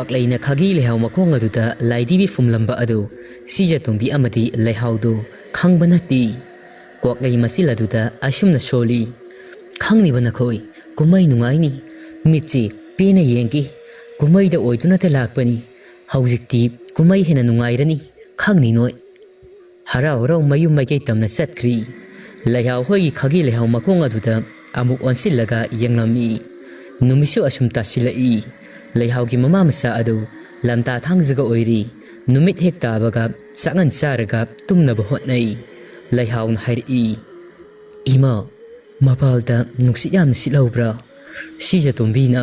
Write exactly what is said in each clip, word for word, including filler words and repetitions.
ꯀ꯭ꯋꯥꯛꯂꯩꯅ ꯈꯥꯒꯤ ꯂꯩꯍꯥꯎ ꯃꯈꯣꯡ ꯑꯗꯨꯗ ꯂꯥꯏꯙꯤꯕꯤ ꯐꯨꯝꯂꯝꯕ ꯑꯗꯨ ꯁꯤꯖꯇꯣꯝꯕꯤ ꯑꯃꯗꯤ ꯂꯩꯍꯥꯎꯗꯨ ꯈꯪꯕ ꯅꯠꯇꯦ꯫ ꯀ꯭ꯋꯥꯛꯂꯩ ꯃꯆꯤꯜ ꯑꯗꯨꯗ ꯑꯁꯨꯝꯅ ꯁꯣꯜꯂꯤ, "ꯈꯪꯂꯤꯕ ꯅꯈꯣꯏ, ꯀꯨꯝꯍꯩ ꯅꯨꯡꯉꯥꯏꯅꯤ꯫ ꯃꯤꯠꯁꯤ ꯄꯦꯟꯅ ꯌꯦꯡꯒꯦ꯫ ꯀꯨꯝꯍꯩꯗ ꯑꯣꯏꯗꯨꯅꯇ ꯂꯥꯛꯄꯅꯤ꯫ ꯍꯧꯖꯤꯛꯇꯤ ꯀꯨꯝꯍꯩ ꯍꯦꯟꯅ ꯅꯨꯡꯉꯥꯏꯔꯅꯤ, ꯈꯪꯅꯤ ꯅꯣꯏ꯫" ꯍꯔꯥꯎ ꯍꯔꯥꯎ ꯃꯌꯨꯝ ꯃꯥꯏꯀꯩ ꯇꯝꯅ ꯆꯠꯈ꯭ꯔꯤ꯫ ꯂꯩꯍꯥꯎ ꯍꯣꯏꯒꯤ ꯈꯥꯒꯤ ꯂꯩꯍꯥꯎ ꯃꯈꯣꯡ ꯑꯗꯨꯗ ꯑꯃꯨꯛ ꯑꯣꯟꯁꯤꯜꯂꯒ ꯌꯦꯡꯂꯝꯃꯤ꯫ ꯅꯨꯃꯤꯠꯁꯨ ꯑꯁꯨꯝ ꯇꯥꯁꯤꯜꯂꯛꯏ꯫ ꯂꯩꯍꯥꯎꯒꯤ ꯃꯃꯥ ꯃꯆꯥ ꯑꯗꯨ ꯂꯝꯇꯥ ꯊꯥꯡꯖꯒ ꯑꯣꯏꯔꯤ꯫ ꯅꯨꯃꯤꯠ ꯍꯦꯛ ꯇꯥꯕꯒ ꯆꯥꯛꯉꯟ ꯆꯥꯔꯒ ꯇꯨꯝꯅꯕ ꯍꯣꯠꯅꯩ꯫ ꯂꯩꯍꯥꯎꯅ ꯍꯥꯏꯔꯛꯏ, "ꯏꯃꯥ, ꯃꯄꯥꯜꯗ ꯅꯨꯡꯁꯤꯠ ꯌꯥꯝꯅ ꯁꯤꯠꯍꯧꯕ꯭ꯔꯥ?" ꯁꯤꯖꯇꯣꯝꯕꯤꯅ,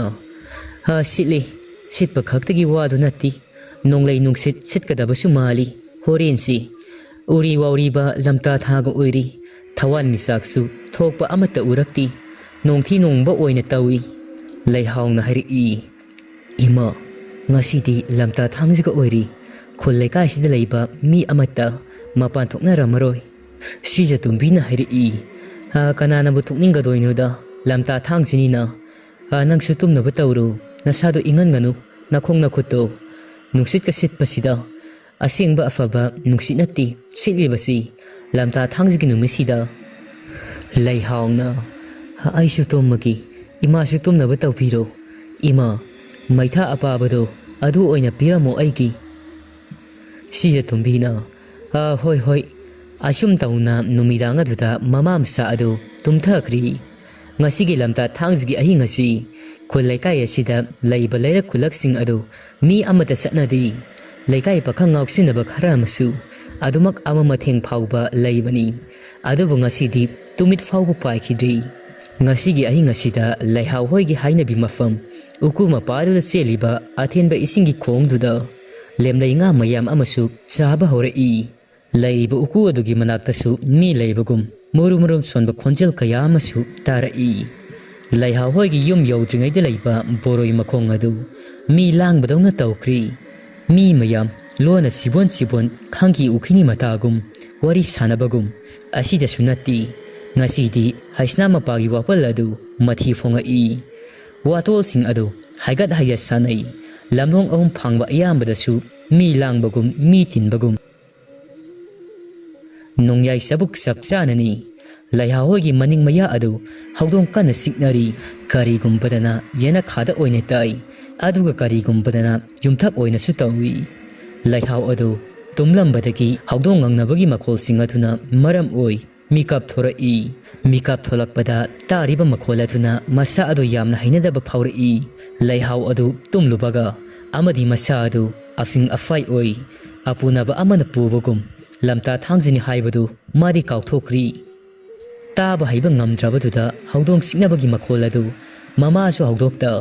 "ꯑ, ꯁꯤꯠꯂꯤ꯫ ꯁꯤꯠꯄ ꯈꯛꯇꯒꯤ ꯋꯥꯗꯨ ꯅꯠꯇꯦ, ꯅꯣꯡꯂꯩ ꯅꯨꯡꯁꯤꯠ ꯁꯤꯠꯀꯗꯕꯁꯨ ꯃꯥꯜꯂꯤ꯫ ꯍꯣꯔꯦꯟꯁꯤ ꯎꯔꯤ ꯋꯥꯎꯔꯤꯕ ꯂꯝꯇꯥ ꯊꯥꯒ ꯑꯣꯏꯔꯤ꯫ ꯊꯋꯥꯟꯃꯤꯆꯥꯛꯁꯨ ꯊꯣꯛꯄ ꯑꯃꯠꯇ ꯎꯔꯛꯇꯦ꯫ ꯅꯣꯡꯊꯤ ꯅꯣꯡꯕ ꯑꯣꯏꯅ ꯇꯧꯏ꯫" ꯂꯩꯍꯥꯎꯅ ꯍꯥꯏꯔꯛꯏ, "ꯏꯃꯥ, ꯉꯁꯤꯗꯤ ꯂꯝꯇꯥ ꯊꯥꯡꯖꯒ ꯑꯣꯏꯔꯤ꯫ ꯈꯨꯜ ꯂꯩꯀꯥꯏꯁꯤꯗ ꯂꯩꯕ ꯃꯤ ꯑꯃꯠꯇ ꯃꯄꯥꯟ ꯊꯣꯛꯅꯔꯝꯃꯔꯣꯏ꯫" ꯁꯤꯖꯇꯣꯝꯕꯤꯅ ꯍꯥꯏꯔꯛꯏ, "ꯑ, ꯀꯅꯥꯅꯕꯨ ꯊꯣꯛꯅꯤꯡꯒꯗꯣꯏꯅꯣꯗ? ꯂꯝꯇꯥ ꯊꯥꯡꯖꯅꯤꯅ꯫ ꯑ, ꯅꯪꯁꯨ ꯇꯨꯝꯅꯕ ꯇꯧꯔꯨ, ꯅꯁꯥꯗꯣ ꯏꯪꯍꯟꯒꯅꯨ, ꯅꯈꯣꯡ ꯅꯈꯨꯠꯇꯣ꯫ ꯅꯨꯡꯁꯤꯠꯀ ꯁꯤꯠꯄꯁꯤꯗ ꯑꯁꯦꯡꯕ ꯑꯐꯕ ꯅꯨꯡꯁꯤꯠ ꯅꯠꯇꯦ ꯁꯤꯠꯂꯤꯕꯁꯤ꯫ ꯂꯝꯇꯥ ꯊꯥꯡꯖꯒꯤ ꯅꯨꯃꯤꯠꯁꯤꯗ꯫" ꯂꯩꯍꯥꯎꯅ, "ꯑꯩꯁꯨ ꯇꯨꯝꯃꯒꯦ, ꯏꯃꯥꯁꯨ ꯇꯨꯝꯅꯕ ꯇꯧꯕꯤꯔꯣ꯫ ꯏꯃꯥ, ꯃꯩꯊꯥ ꯑꯄꯥꯕꯗꯣ ꯑꯗꯨ ꯑꯣꯏꯅ ꯄꯤꯔꯝꯃꯣ ꯑꯩꯒꯤ꯫" ꯁꯤꯖꯇꯣꯝꯕꯤꯅ, "ꯑ, ꯍꯣꯏ, ꯍꯣꯏ꯫" ꯑꯁꯨꯝ ꯇꯧꯅ ꯅꯨꯃꯤꯗꯥꯡ ꯑꯗꯨꯗ ꯃꯃꯥ ꯃꯆꯥ ꯑꯗꯨ ꯇꯨꯝꯊꯈ꯭ꯔꯤ꯫ ꯉꯁꯤꯒꯤ ꯂꯝꯇꯥ ꯊꯥꯡꯖꯒꯤ ꯑꯍꯤꯡ ꯑꯁꯤ ꯈꯨꯜ ꯂꯩꯀꯥꯏ ꯑꯁꯤꯗ ꯂꯩꯕ ꯂꯩꯔꯛ ꯈꯨꯜꯂꯛꯁꯤꯡ ꯑꯗꯨ ꯃꯤ ꯑꯃꯠꯇ ꯆꯠꯅꯗꯦ꯫ ꯂꯩꯀꯥꯏ ꯄꯥꯈꯪ ꯉꯥꯎꯁꯤꯟꯅꯕ ꯈꯔ ꯑꯃꯁꯨ ꯑꯗꯨꯃꯛ ꯑꯃ ꯃꯊꯦꯡ ꯐꯥꯎꯕ ꯂꯩꯕꯅꯤ꯫ ꯑꯗꯨꯕꯨ ꯉꯁꯤꯗꯤ ꯇꯨꯃꯤꯠ ꯐꯥꯎꯕ ꯄꯥꯏꯈꯤꯗ꯭ꯔꯤ꯫ ꯉꯁꯤꯒꯤ ꯑꯍꯤꯡ ꯑꯁꯤꯗ ꯂꯩꯍꯥꯎ ꯍꯣꯏꯒꯤ ꯍꯥꯏꯅꯕꯤ ꯃꯐꯝ ꯎꯀꯨ ꯃꯄꯥꯗꯨꯗ ꯆꯦꯜꯂꯤꯕ ꯑꯊꯦꯟꯕ ꯏꯁꯤꯡꯒꯤ ꯈꯣꯡꯗꯨꯗ ꯂꯦꯝꯂꯩ ꯉꯥ ꯃꯌꯥꯝ ꯑꯃꯁꯨ ꯆꯥꯕ ꯍꯧꯔꯛꯏ꯫ ꯂꯩꯔꯤꯕ ꯎꯀꯨ ꯑꯗꯨꯒꯤ ꯃꯅꯥꯛꯇꯁꯨ ꯃꯤ ꯂꯩꯕꯒꯨꯝ ꯃꯨꯔꯨꯝ ꯃꯨꯔꯨꯝ ꯁꯣꯟꯕ ꯈꯣꯟꯖꯦꯜ ꯀꯌꯥ ꯑꯃꯁꯨ ꯇꯥꯔꯛꯏ꯫ ꯂꯩꯍꯥꯎ ꯍꯣꯏꯒꯤ ꯌꯨꯝ ꯌꯧꯗ꯭ꯔꯤꯉꯩꯗ ꯂꯩꯕ ꯕꯣꯔꯣꯏ ꯃꯈꯣꯡ ꯑꯗꯨ ꯃꯤ ꯂꯥꯡꯕꯗꯧꯅ ꯇꯧꯈ꯭ꯔꯤ꯫ ꯃꯤ ꯃꯌꯥꯝ ꯂꯣꯟꯅ ꯁꯤꯕꯣꯟ ꯁꯤꯕꯣꯟ ꯈꯪꯀꯤ ꯎꯈꯤꯅꯤ ꯃꯇꯥꯒꯨꯝ ꯋꯥꯔꯤ ꯁꯥꯟꯅꯕꯒꯨꯝ꯫ ꯑꯁꯤꯗꯁꯨ ꯅꯠꯇꯦ, ꯉꯁꯤꯗꯤ ꯍꯩꯁꯅꯥ ꯃꯄꯥꯒꯤ ꯋꯥꯄꯜ ꯑꯗꯨ ꯃꯊꯤ ꯐꯣꯡꯉꯛꯏ꯫ ꯋꯥꯇꯣꯜꯁꯤꯡ ꯑꯗꯨ ꯍꯥꯏꯒꯠ ꯍꯥꯏꯒꯠ ꯁꯥꯟꯅꯩ꯫ ꯂꯝꯂꯣꯡ ꯑꯍꯨꯝ ꯐꯥꯡꯕ ꯑꯌꯥꯝꯕꯗꯁꯨ ꯃꯤ ꯂꯥꯡꯕꯒꯨꯝ, ꯃꯤ ꯇꯤꯟꯕꯒꯨꯝ꯫ ꯅꯣꯡꯌꯥꯏ ꯆꯕꯨꯛ ꯆꯞ ꯆꯥꯅꯅꯤ꯫ ꯂꯩꯍꯥꯎ ꯍꯣꯏꯒꯤ ꯃꯅꯤꯡ ꯃꯌꯥ ꯑꯗꯨ ꯍꯧꯗꯣꯡ ꯀꯟꯅ ꯆꯤꯛꯅꯔꯤ꯫ ꯀꯔꯤꯒꯨꯝꯕꯗꯅ ꯌꯦꯅꯈꯥꯗ ꯑꯣꯏꯅ ꯇꯥꯏ, ꯑꯗꯨꯒ ꯀꯔꯤꯒꯨꯝꯕꯗꯅ ꯌꯨꯝꯊꯛ ꯑꯣꯏꯅꯁꯨ ꯇꯧꯏ꯫ ꯂꯩꯍꯥꯎ ꯑꯗꯨ ꯇꯨꯝꯂꯝꯕꯗꯒꯤ ꯍꯧꯗꯣꯡ ꯉꯪꯅꯕꯒꯤ ꯃꯈꯣꯜꯁꯤꯡ ꯑꯗꯨꯅ ꯃꯔꯝ ꯑꯣꯏ ꯃꯤꯀꯞ ꯊꯣꯔꯛꯏ꯫ ꯃꯤꯀꯞ ꯊꯣꯛꯂꯛꯄꯗ ꯇꯥꯔꯤꯕ ꯃꯈꯣꯜ ꯑꯗꯨꯅ ꯃꯁꯥ ꯑꯗꯨ ꯌꯥꯝꯅ ꯍꯩꯅꯗꯕ ꯐꯥꯎꯔꯛꯏ꯫ ꯂꯩꯍꯥꯎ ꯑꯗꯨ ꯇꯨꯝꯂꯨꯕꯒ ꯑꯃꯗꯤ ꯃꯁꯥ ꯑꯗꯨ ꯑꯐꯤꯡ ꯑꯐꯥꯏ ꯑꯣꯏ꯫ ꯑꯄꯨꯅꯕ ꯑꯃꯅ ꯄꯨꯕꯒꯨꯝ ꯂꯝꯇꯥ ꯊꯥꯡꯖꯅꯤ ꯍꯥꯏꯕꯗꯨ ꯃꯥꯗꯤ ꯀꯥꯎꯊꯣꯛꯈ꯭ꯔꯤ꯫ ꯇꯥꯕ ꯍꯩꯕ ꯉꯝꯗ꯭ꯔꯕꯗꯨꯗ ꯍꯧꯗꯣꯡ ꯆꯤꯛꯅꯕꯒꯤ ꯃꯈꯣꯜ ꯑꯗꯨ ꯃꯃꯥꯁꯨ ꯍꯧꯗꯣꯛꯇ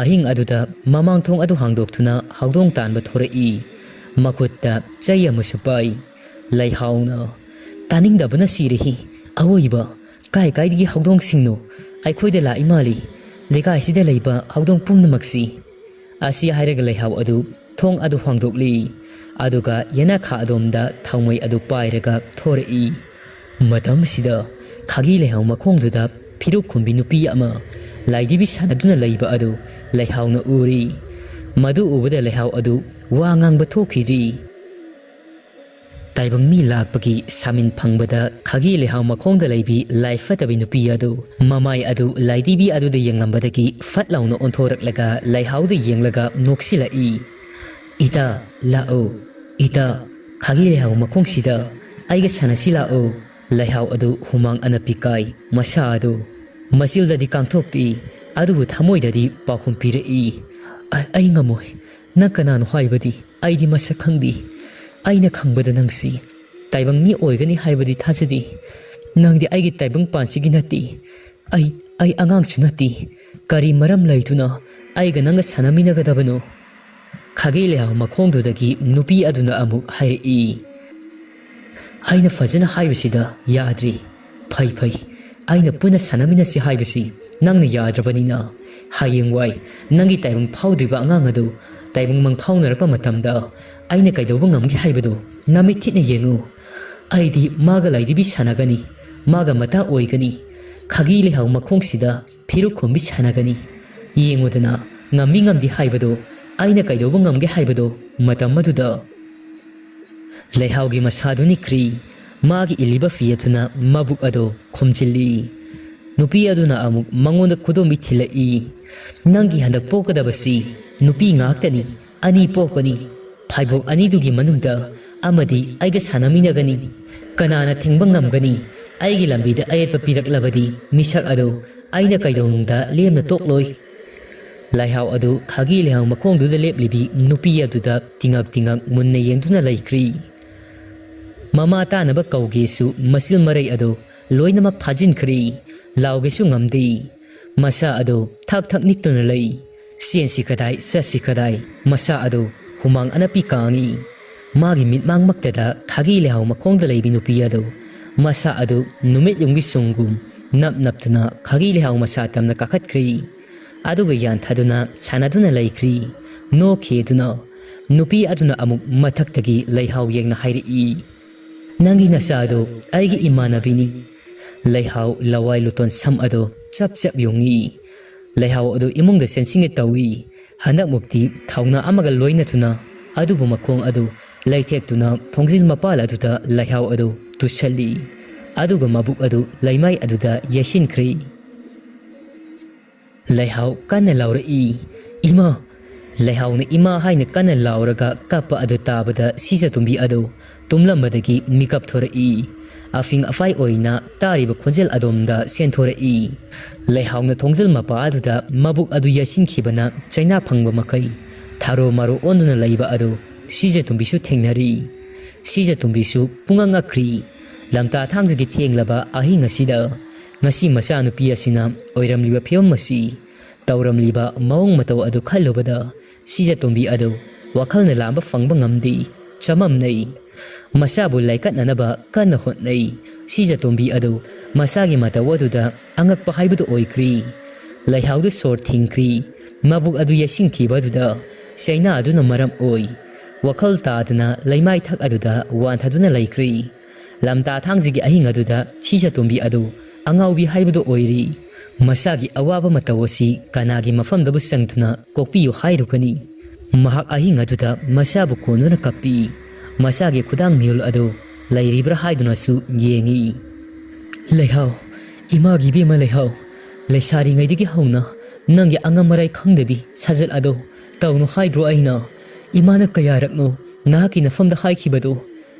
ꯑꯍꯤꯡ ꯑꯗꯨꯗ ꯃꯃꯥꯡ ꯊꯣꯡ ꯑꯗꯨ ꯍꯥꯡꯗꯣꯛꯇꯨꯅ ꯍꯧꯗꯣꯡ ꯇꯥꯟꯕ ꯊꯣꯔꯛꯏ꯫ ꯃꯈꯨꯠꯇ ꯆꯩ ꯑꯃꯁꯨ ꯄꯥꯏ꯫ ꯂꯩꯍꯥꯎꯅ, "ꯇꯥꯅꯤꯡꯗꯕꯅ ꯁꯤꯔꯦꯍꯦ꯫ ꯑꯋꯣꯏꯕ, ꯀꯥꯏ ꯀꯥꯏꯗꯒꯤ ꯍꯧꯗꯣꯡꯁꯤꯡꯅꯣ ꯑꯩꯈꯣꯏꯗ ꯂꯥꯛꯏ ꯃꯥꯜꯂꯤ꯫ ꯂꯩꯀꯥꯏꯁꯤꯗ ꯂꯩꯕ ꯍꯧꯗꯣꯡ ꯄꯨꯝꯅꯃꯛꯁꯤ"꯫ ꯑꯁꯤ ꯍꯥꯏꯔꯒ ꯂꯩꯍꯥꯎ ꯑꯗꯨ ꯊꯣꯡ ꯑꯗꯨ ꯍꯥꯡꯗꯣꯛꯂꯤ꯫ ꯑꯗꯨꯒ ꯌꯦꯅꯈꯥ ꯑꯗꯣꯝꯗ ꯊꯥꯎꯃꯩ ꯑꯗꯨ ꯄꯥꯏꯔꯒ ꯊꯣꯔꯛꯏ꯫ ꯃꯇꯝꯁꯤꯗ ꯈꯥꯒꯤ ꯂꯩꯍꯥꯎ ꯃꯈꯣꯡꯗꯨꯗ ꯐꯤꯔꯨꯛ ꯈꯨꯝꯕꯤ ꯅꯨꯄꯤ ꯑꯃ ꯂꯥꯏꯙꯤꯕꯤ ꯁꯥꯟꯅꯗꯨꯅ ꯂꯩꯕ ꯑꯗꯨ ꯂꯩꯍꯥꯎꯅ ꯎꯔꯤ꯫ ꯃꯗꯨ ꯎꯕꯗ ꯂꯩꯍꯥꯎ ꯑꯗꯨ ꯋꯥ ꯉꯥꯡꯕ ꯊꯣꯛꯈꯤꯗ꯭ꯔꯤ꯫ ꯇꯥꯏꯕꯪ ꯃꯤ ꯂꯥꯛꯄꯒꯤ ꯁꯥꯃꯤꯟ ꯐꯪꯕꯗ ꯈꯥꯒꯤ ꯂꯩꯍꯥꯎ ꯃꯈꯣꯡꯗ ꯂꯩꯕꯤ ꯂꯥꯏ ꯐꯠꯇꯕꯤ ꯅꯨꯄꯤ ꯑꯗꯨ ꯃꯃꯥꯏ ꯑꯗꯨ ꯂꯥꯏꯙꯤꯕꯤ ꯑꯗꯨꯗ ꯌꯦꯡꯂꯝꯕꯗꯒꯤ ꯐꯠ ꯂꯥꯎꯅ ꯑꯣꯟꯊꯣꯔꯛꯂꯒ ꯂꯩꯍꯥꯎꯗ ꯌꯦꯡꯂꯒ ꯅꯣꯛꯁꯤꯜꯂꯛꯏ꯫ "ꯏꯇꯥ, ꯂꯥꯛꯑꯣ꯫ ꯏꯇꯥ, ꯈꯥꯒꯤ ꯂꯩꯍꯥꯎ ꯃꯈꯣꯡꯁꯤꯗ ꯑꯩꯒ ꯁꯥꯟꯅꯁꯤ ꯂꯥꯛꯑꯣ"꯫ ꯂꯩꯍꯥꯎ ꯑꯗꯨ ꯍꯨꯃꯥꯡ ꯑꯅꯞꯄꯤ ꯀꯥꯏ꯫ ꯃꯁꯥ ꯑꯗꯨ ꯃꯆꯤꯜꯗꯗꯤ ꯀꯥꯡꯊꯣꯛꯇꯦ, ꯑꯗꯨꯕꯨ ꯊꯃꯣꯏꯗꯗꯤ ꯄꯥꯎꯈꯨꯝ ꯄꯤꯔꯛꯏ꯫ "ꯑ-, ꯑꯩ ꯉꯝꯃꯣꯏ꯫ ꯅꯪ ꯀꯅꯥꯅꯣ ꯍꯥꯏꯕꯗꯤ ꯑꯩꯗꯤ ꯃꯁꯛ ꯈꯪꯗꯦ꯫ ꯑꯩꯅ ꯈꯪꯕꯗ ꯅꯪꯁꯤ ꯇꯥꯏꯕꯪ ꯃꯤ ꯑꯣꯏꯒꯅꯤ ꯍꯥꯏꯕꯗꯤ ꯊꯥꯖꯗꯦ꯫ ꯅꯪꯗꯤ ꯑꯩꯒꯤ ꯇꯥꯏꯕꯪ ꯄꯥꯟꯁꯤꯒꯤ ꯅꯠꯇꯦ꯫ ꯑꯩ, ꯑꯩ ꯑꯉꯥꯡꯁꯨ ꯅꯠꯇꯦ꯫ ꯀꯔꯤ ꯃꯔꯝ ꯂꯩꯗꯨꯅ ꯑꯩꯒ ꯅꯪꯒ ꯁꯥꯟꯅꯃꯤꯟꯅꯒꯗꯕꯅꯣ?" ꯈꯥꯒꯦ ꯂꯩꯍꯥꯎ ꯃꯈꯣꯡꯗꯨꯗꯒꯤ ꯅꯨꯄꯤ ꯑꯗꯨꯅ ꯑꯃꯨꯛ ꯍꯥꯏꯔꯛꯏ꯫ "ꯑꯩꯅ ꯐꯖꯅ ꯍꯥꯏꯕꯁꯤꯗ ꯌꯥꯗ꯭ꯔꯤ꯫ ꯐꯩ, ꯐꯩ꯫ ꯑꯩꯅ ꯄꯨꯟꯅ ꯁꯥꯟꯅꯃꯤꯟꯅꯁꯤ ꯍꯥꯏꯕꯁꯤ ꯅꯪꯅ ꯌꯥꯗ꯭ꯔꯕꯅꯤꯅ, ꯍꯌꯦꯡꯋꯥꯏ ꯅꯪꯒꯤ ꯇꯥꯏꯕꯪ ꯐꯥꯎꯗ꯭ꯔꯤꯕ ꯑꯉꯥꯡ ꯑꯗꯨ ꯇꯥꯏꯕꯪ ꯃꯪ ꯐꯥꯎꯅꯔꯛꯄ ꯃꯇꯝꯗ ꯑꯩꯅ ꯀꯩꯗꯧꯕ ꯉꯝꯒꯦ ꯍꯥꯏꯕꯗꯨ ꯅꯃꯤꯠ ꯊꯤꯠꯅ ꯌꯦꯡꯉꯨ꯫ ꯑꯩꯗꯤ ꯃꯥꯒ ꯂꯥꯏꯙꯤꯕꯤ ꯁꯥꯟꯅꯒꯅꯤ, ꯃꯥꯒ ꯃꯇꯥ ꯑꯣꯏꯒꯅꯤ, ꯈꯥꯒꯤ ꯂꯩꯍꯥꯎ ꯃꯈꯣꯡꯁꯤꯗ ꯐꯤꯔꯨꯛ ꯈꯨꯝꯕꯤ ꯁꯥꯟꯅꯒꯅꯤ꯫ ꯌꯦꯡꯉꯨꯗꯅ, ꯉꯝꯃꯤ ꯉꯝꯗꯦ ꯍꯥꯏꯕꯗꯨ ꯑꯩꯅ ꯀꯩꯗꯧꯕ ꯉꯝꯒꯦ ꯍꯥꯏꯕꯗꯣ ꯃꯇꯝ ꯑꯗꯨꯗ꯫ ꯂꯩꯍꯥꯎꯒꯤ ꯃꯁꯥꯗꯨ ꯅꯤꯛꯈ꯭ꯔꯤ꯫ ꯃꯥꯒꯤ ꯏꯜꯂꯤꯕ ꯐꯤ ꯑꯗꯨꯅ ꯃꯕꯨꯛ ꯑꯗꯨ ꯈꯨꯝꯖꯤꯜꯂꯤ꯫ ꯅꯨꯄꯤ ꯑꯗꯨꯅ ꯑꯃꯨꯛ ꯃꯉꯣꯟꯗ ꯈꯨꯗꯣꯝꯕꯤ ꯊꯤꯜꯂꯛꯏ꯫ "ꯅꯪꯒꯤ ꯍꯟꯗꯛ ꯄꯣꯛꯀꯗꯕꯁꯤ ꯅꯨꯄꯤ ꯉꯥꯛꯇꯅꯤ, ꯑꯅꯤ ꯄꯣꯛꯀꯅꯤ꯫ ꯐꯥꯏꯕꯣꯛ ꯑꯅꯤꯗꯨꯒꯤ ꯃꯅꯨꯡꯗ ꯑꯃꯗꯤ ꯑꯩꯒ ꯁꯥꯟꯅꯃꯤꯟꯅꯒꯅꯤ꯫ ꯀꯅꯥꯅ ꯊꯤꯡꯕ ꯉꯝꯒꯅꯤ? ꯑꯩꯒꯤ ꯂꯝꯕꯤꯗ ꯑꯌꯦꯠꯄ ꯄꯤꯔꯛꯂꯕꯗꯤ ꯃꯤꯁꯛ ꯑꯗꯨ ꯑꯩꯅ ꯀꯩꯗꯧꯅꯨꯡꯗ ꯂꯦꯝꯅ ꯇꯣꯛꯂꯣꯏ꯫" ꯂꯩꯍꯥꯎ ꯑꯗꯨ ꯈꯥꯒꯤ ꯂꯩꯍꯥꯎ ꯃꯈꯣꯡꯗꯨꯗ ꯂꯦꯞꯂꯤꯕꯤ ꯅꯨꯄꯤ ꯑꯗꯨꯗ ꯇꯤꯉꯛ ꯇꯤꯉꯛ ꯃꯨꯟꯅ ꯌꯦꯡꯗꯨꯅ ꯂꯩꯈ꯭ꯔꯤ꯫ ꯃꯃꯥ ꯇꯥꯅꯕ ꯀꯧꯒꯦꯁꯨ ꯃꯆꯤꯜ ꯃꯔꯩ ꯑꯗꯨ ꯂꯣꯏꯅꯃꯛ ꯐꯥꯖꯤꯟꯈ꯭ꯔꯤ꯫ ꯂꯥꯎꯒꯦꯁꯨ ꯉꯝꯗꯦ꯫ ꯃꯁꯥ ꯑꯗꯨ ꯊꯛ ꯊꯛ ꯅꯤꯛꯇꯨꯅ ꯂꯩ꯫ ꯆꯦꯟꯁꯤ ꯀꯗꯥꯏ, ꯆꯠꯁꯤ ꯀꯗꯥꯏ? ꯃꯁꯥ ꯑꯗꯨ ꯍꯨꯃꯥꯡ ꯑꯅꯞꯄꯤ ꯀꯥꯡꯏ꯫ ꯃꯥꯒꯤ ꯃꯤꯠꯃꯥꯡꯃꯛꯇꯗ ꯈꯥꯒꯤ ꯂꯩꯍꯥꯎ ꯃꯈꯣꯡꯗ ꯂꯩꯕꯤ ꯅꯨꯄꯤ ꯑꯗꯨ, ꯃꯁꯥ ꯑꯗꯨ ꯅꯨꯃꯤꯠ ꯌꯨꯝꯒꯤ ꯆꯨꯝꯒꯨꯝ ꯅꯞ ꯅꯞꯇꯨꯅ ꯈꯥꯒꯤ ꯂꯩꯍꯥꯎ ꯃꯁꯥ ꯇꯝꯅ ꯀꯥꯈꯠꯈ꯭ꯔꯤ꯫ ꯑꯗꯨꯒ ꯌꯥꯟꯊꯗꯨꯅ ꯁꯥꯟꯅꯗꯨꯅ ꯂꯩꯈ꯭ꯔꯤ꯫ ꯅꯣꯛꯈꯤꯗꯨꯅ ꯅꯨꯄꯤ ꯑꯗꯨꯅ ꯑꯃꯨꯛ ꯃꯊꯛꯇꯒꯤ ꯂꯩꯍꯥꯎ ꯌꯦꯡꯅ ꯍꯥꯏꯔꯛꯏ, "ꯅꯪꯒꯤ ꯅꯆꯥꯗꯨ ꯑꯩꯒꯤ ꯏꯃꯥꯟꯅꯕꯤꯅꯤ꯫" ꯂꯩꯍꯥꯎ ꯂꯋꯥꯏ ꯂꯨꯇꯣꯟ ꯁꯝ ꯑꯗꯨ ꯆꯞ ꯆꯞ ꯌꯨꯡꯏ꯫ ꯂꯩꯍꯥꯎ ꯑꯗꯨ ꯏꯃꯨꯡꯗ ꯆꯦꯟꯁꯤꯟꯒꯦ ꯇꯧꯏ꯫ ꯍꯟꯗꯛꯃꯨꯛꯇꯤ ꯊꯧꯅꯥ ꯑꯃꯒ ꯂꯣꯏꯅꯗꯨꯅ ꯑꯗꯨꯕꯨ ꯃꯈꯣꯡ ꯑꯗꯨ ꯂꯩꯊꯦꯛꯇꯨꯅ ꯊꯣꯡꯖꯤꯜ ꯃꯄꯥꯜ ꯑꯗꯨꯗ ꯂꯩꯍꯥꯎ ꯑꯗꯨ ꯇꯨꯁꯜꯂꯤ꯫ ꯑꯗꯨꯒ ꯃꯕꯨꯛ ꯑꯗꯨ ꯂꯩꯃꯥꯏ ꯑꯗꯨꯗ ꯌꯩꯁꯤꯟꯈ꯭ꯔꯦ꯫ ꯂꯩꯍꯥꯎ ꯀꯟꯅ ꯂꯥꯎꯔꯛꯏ, "ꯏꯃꯥ!" ꯂꯩꯍꯥꯎꯅ "ꯏꯃꯥ" ꯍꯥꯏꯅ ꯀꯟꯅ ꯂꯥꯎꯔꯒ ꯀꯞꯄ ꯑꯗꯨ ꯇꯥꯕꯗ ꯁꯤꯖꯇꯣꯝꯕꯤ ꯑꯗꯨ ꯇꯨꯝꯂꯝꯕꯗꯒꯤ ꯃꯤꯀꯞ ꯊꯣꯔꯛꯏ꯫ ꯑꯐꯤꯡ ꯑꯐꯥꯏ ꯑꯣꯏꯅ ꯇꯥꯔꯤꯕ ꯈꯣꯟꯖꯦꯜ ꯑꯗꯣꯝꯗ ꯆꯦꯟꯊꯣꯔꯛꯏ꯫ ꯂꯩꯍꯥꯎꯅ ꯊꯣꯡꯖꯤꯜ ꯃꯄꯥ ꯑꯗꯨꯗ ꯃꯕꯨꯛ ꯑꯗꯨ ꯌꯩꯁꯤꯟꯈꯤꯕꯅ ꯆꯩꯅꯥ ꯐꯪꯕ ꯃꯈꯩ ꯊꯥꯔꯣ ꯃꯥꯔꯣ ꯑꯣꯟꯗꯨꯅ ꯂꯩꯕ ꯑꯗꯨ ꯁꯤꯖꯇꯣꯝꯕꯤꯁꯨ ꯊꯦꯡꯅꯔꯤ꯫ ꯁꯤꯖꯇꯣꯝꯕꯤꯁꯨ ꯄꯨꯡꯉꯛ ꯉꯛꯈ꯭ꯔꯤ꯫ ꯂꯝꯇꯥ ꯊꯥꯡꯖꯒꯤ ꯊꯦꯡꯂꯕ ꯑꯍꯤꯡ ꯑꯁꯤꯗ ꯉꯁꯤ ꯃꯆꯥꯅꯨꯄꯤ ꯑꯁꯤꯅ ꯑꯣꯏꯔꯝꯂꯤꯕ ꯐꯤꯕꯝ ꯑꯁꯤ, ꯇꯧꯔꯝꯂꯤꯕ ꯃꯑꯣꯡ ꯃꯇꯧ ꯑꯗꯨ ꯈꯜꯂꯨꯕꯗ ꯁꯤꯖꯇꯣꯝꯕꯤ ꯑꯗꯨ ꯋꯥꯈꯜꯅ ꯂꯥꯝꯕ ꯐꯪꯕ ꯉꯝꯗꯦ꯫ ꯆꯃꯝꯅꯩ꯫ ꯃꯁꯥꯕꯨ ꯂꯥꯏꯀꯠꯅꯅꯕ ꯀꯟꯅ ꯍꯣꯠꯅꯩ꯫ ꯁꯤꯖꯇꯣꯝꯕꯤ ꯑꯗꯨ ꯃꯁꯥꯒꯤ ꯃꯇꯧ ꯑꯗꯨꯗ ꯑꯉꯛꯄ ꯍꯥꯏꯕꯗꯨ ꯑꯣꯏꯈ꯭ꯔꯤ꯫ ꯂꯩꯍꯥꯎꯗꯨ ꯁꯣꯔ ꯊꯤꯡꯈ꯭ꯔꯤ꯫ ꯃꯕꯨꯛ ꯑꯗꯨ ꯌꯩꯁꯤꯟꯈꯤꯕ ꯑꯗꯨꯗ ꯆꯩꯅꯥ ꯑꯗꯨꯅ ꯃꯔꯝ ꯑꯣꯏ꯫ ꯋꯥꯈꯜ ꯇꯥꯗꯅ ꯂꯩꯃꯥꯏꯊꯛ ꯑꯗꯨꯗ ꯋꯥꯟꯊꯗꯨꯅ ꯂꯩꯈ꯭ꯔꯤ꯫ ꯂꯝꯇꯥ ꯊꯥꯡꯖꯒꯤ ꯑꯍꯤꯡ ꯑꯗꯨꯗ ꯁꯤꯖꯇꯣꯝꯕꯤ ꯑꯗꯨ ꯑꯉꯥꯎꯕꯤ ꯍꯥꯏꯕꯗꯨ ꯑꯣꯏꯔꯤ꯫ ꯃꯁꯥꯒꯤ ꯑꯋꯥꯕ ꯃꯇꯧ ꯑꯁꯤ ꯀꯅꯥꯒꯤ ꯃꯐꯝꯗꯕꯨ ꯆꯪꯗꯨꯅ ꯀꯣꯛꯄꯤꯌꯨ ꯍꯥꯏꯔꯨꯒꯅꯤ? ꯃꯍꯥꯛ ꯑꯍꯤꯡ ꯑꯗꯨꯗ ꯃꯆꯥꯕꯨ ꯀꯣꯟꯗꯨꯅ ꯀꯞꯄꯤ꯫ ꯃꯆꯥꯒꯤ ꯈꯨꯗꯥꯡ ꯃꯤꯍꯨꯜ ꯑꯗꯨ ꯂꯩꯔꯤꯕ꯭ꯔꯥ ꯍꯥꯏꯗꯨꯅꯁꯨ ꯌꯦꯡꯏ꯫ "ꯂꯩꯍꯥꯎ, ꯏꯃꯥꯒꯤ ꯏꯕꯦꯝꯃ ꯂꯩꯍꯥꯎ, ꯂꯩꯁꯥꯔꯤꯉꯩꯗꯒꯤ ꯍꯧꯅ ꯅꯪꯒꯤ ꯑꯉꯝ ꯑꯔꯥꯏ ꯈꯪꯗꯕꯤ ꯁꯥꯖꯠ ꯑꯗꯣ ꯇꯧꯅꯨ ꯍꯥꯏꯗ꯭ꯔꯣ ꯑꯩꯅ? ꯏꯃꯥꯅ ꯀꯌꯥꯔꯛꯅꯣ ꯅꯍꯥꯛꯀꯤ ꯅꯐꯝꯗ ꯍꯥꯏꯈꯤꯕꯗꯣ?"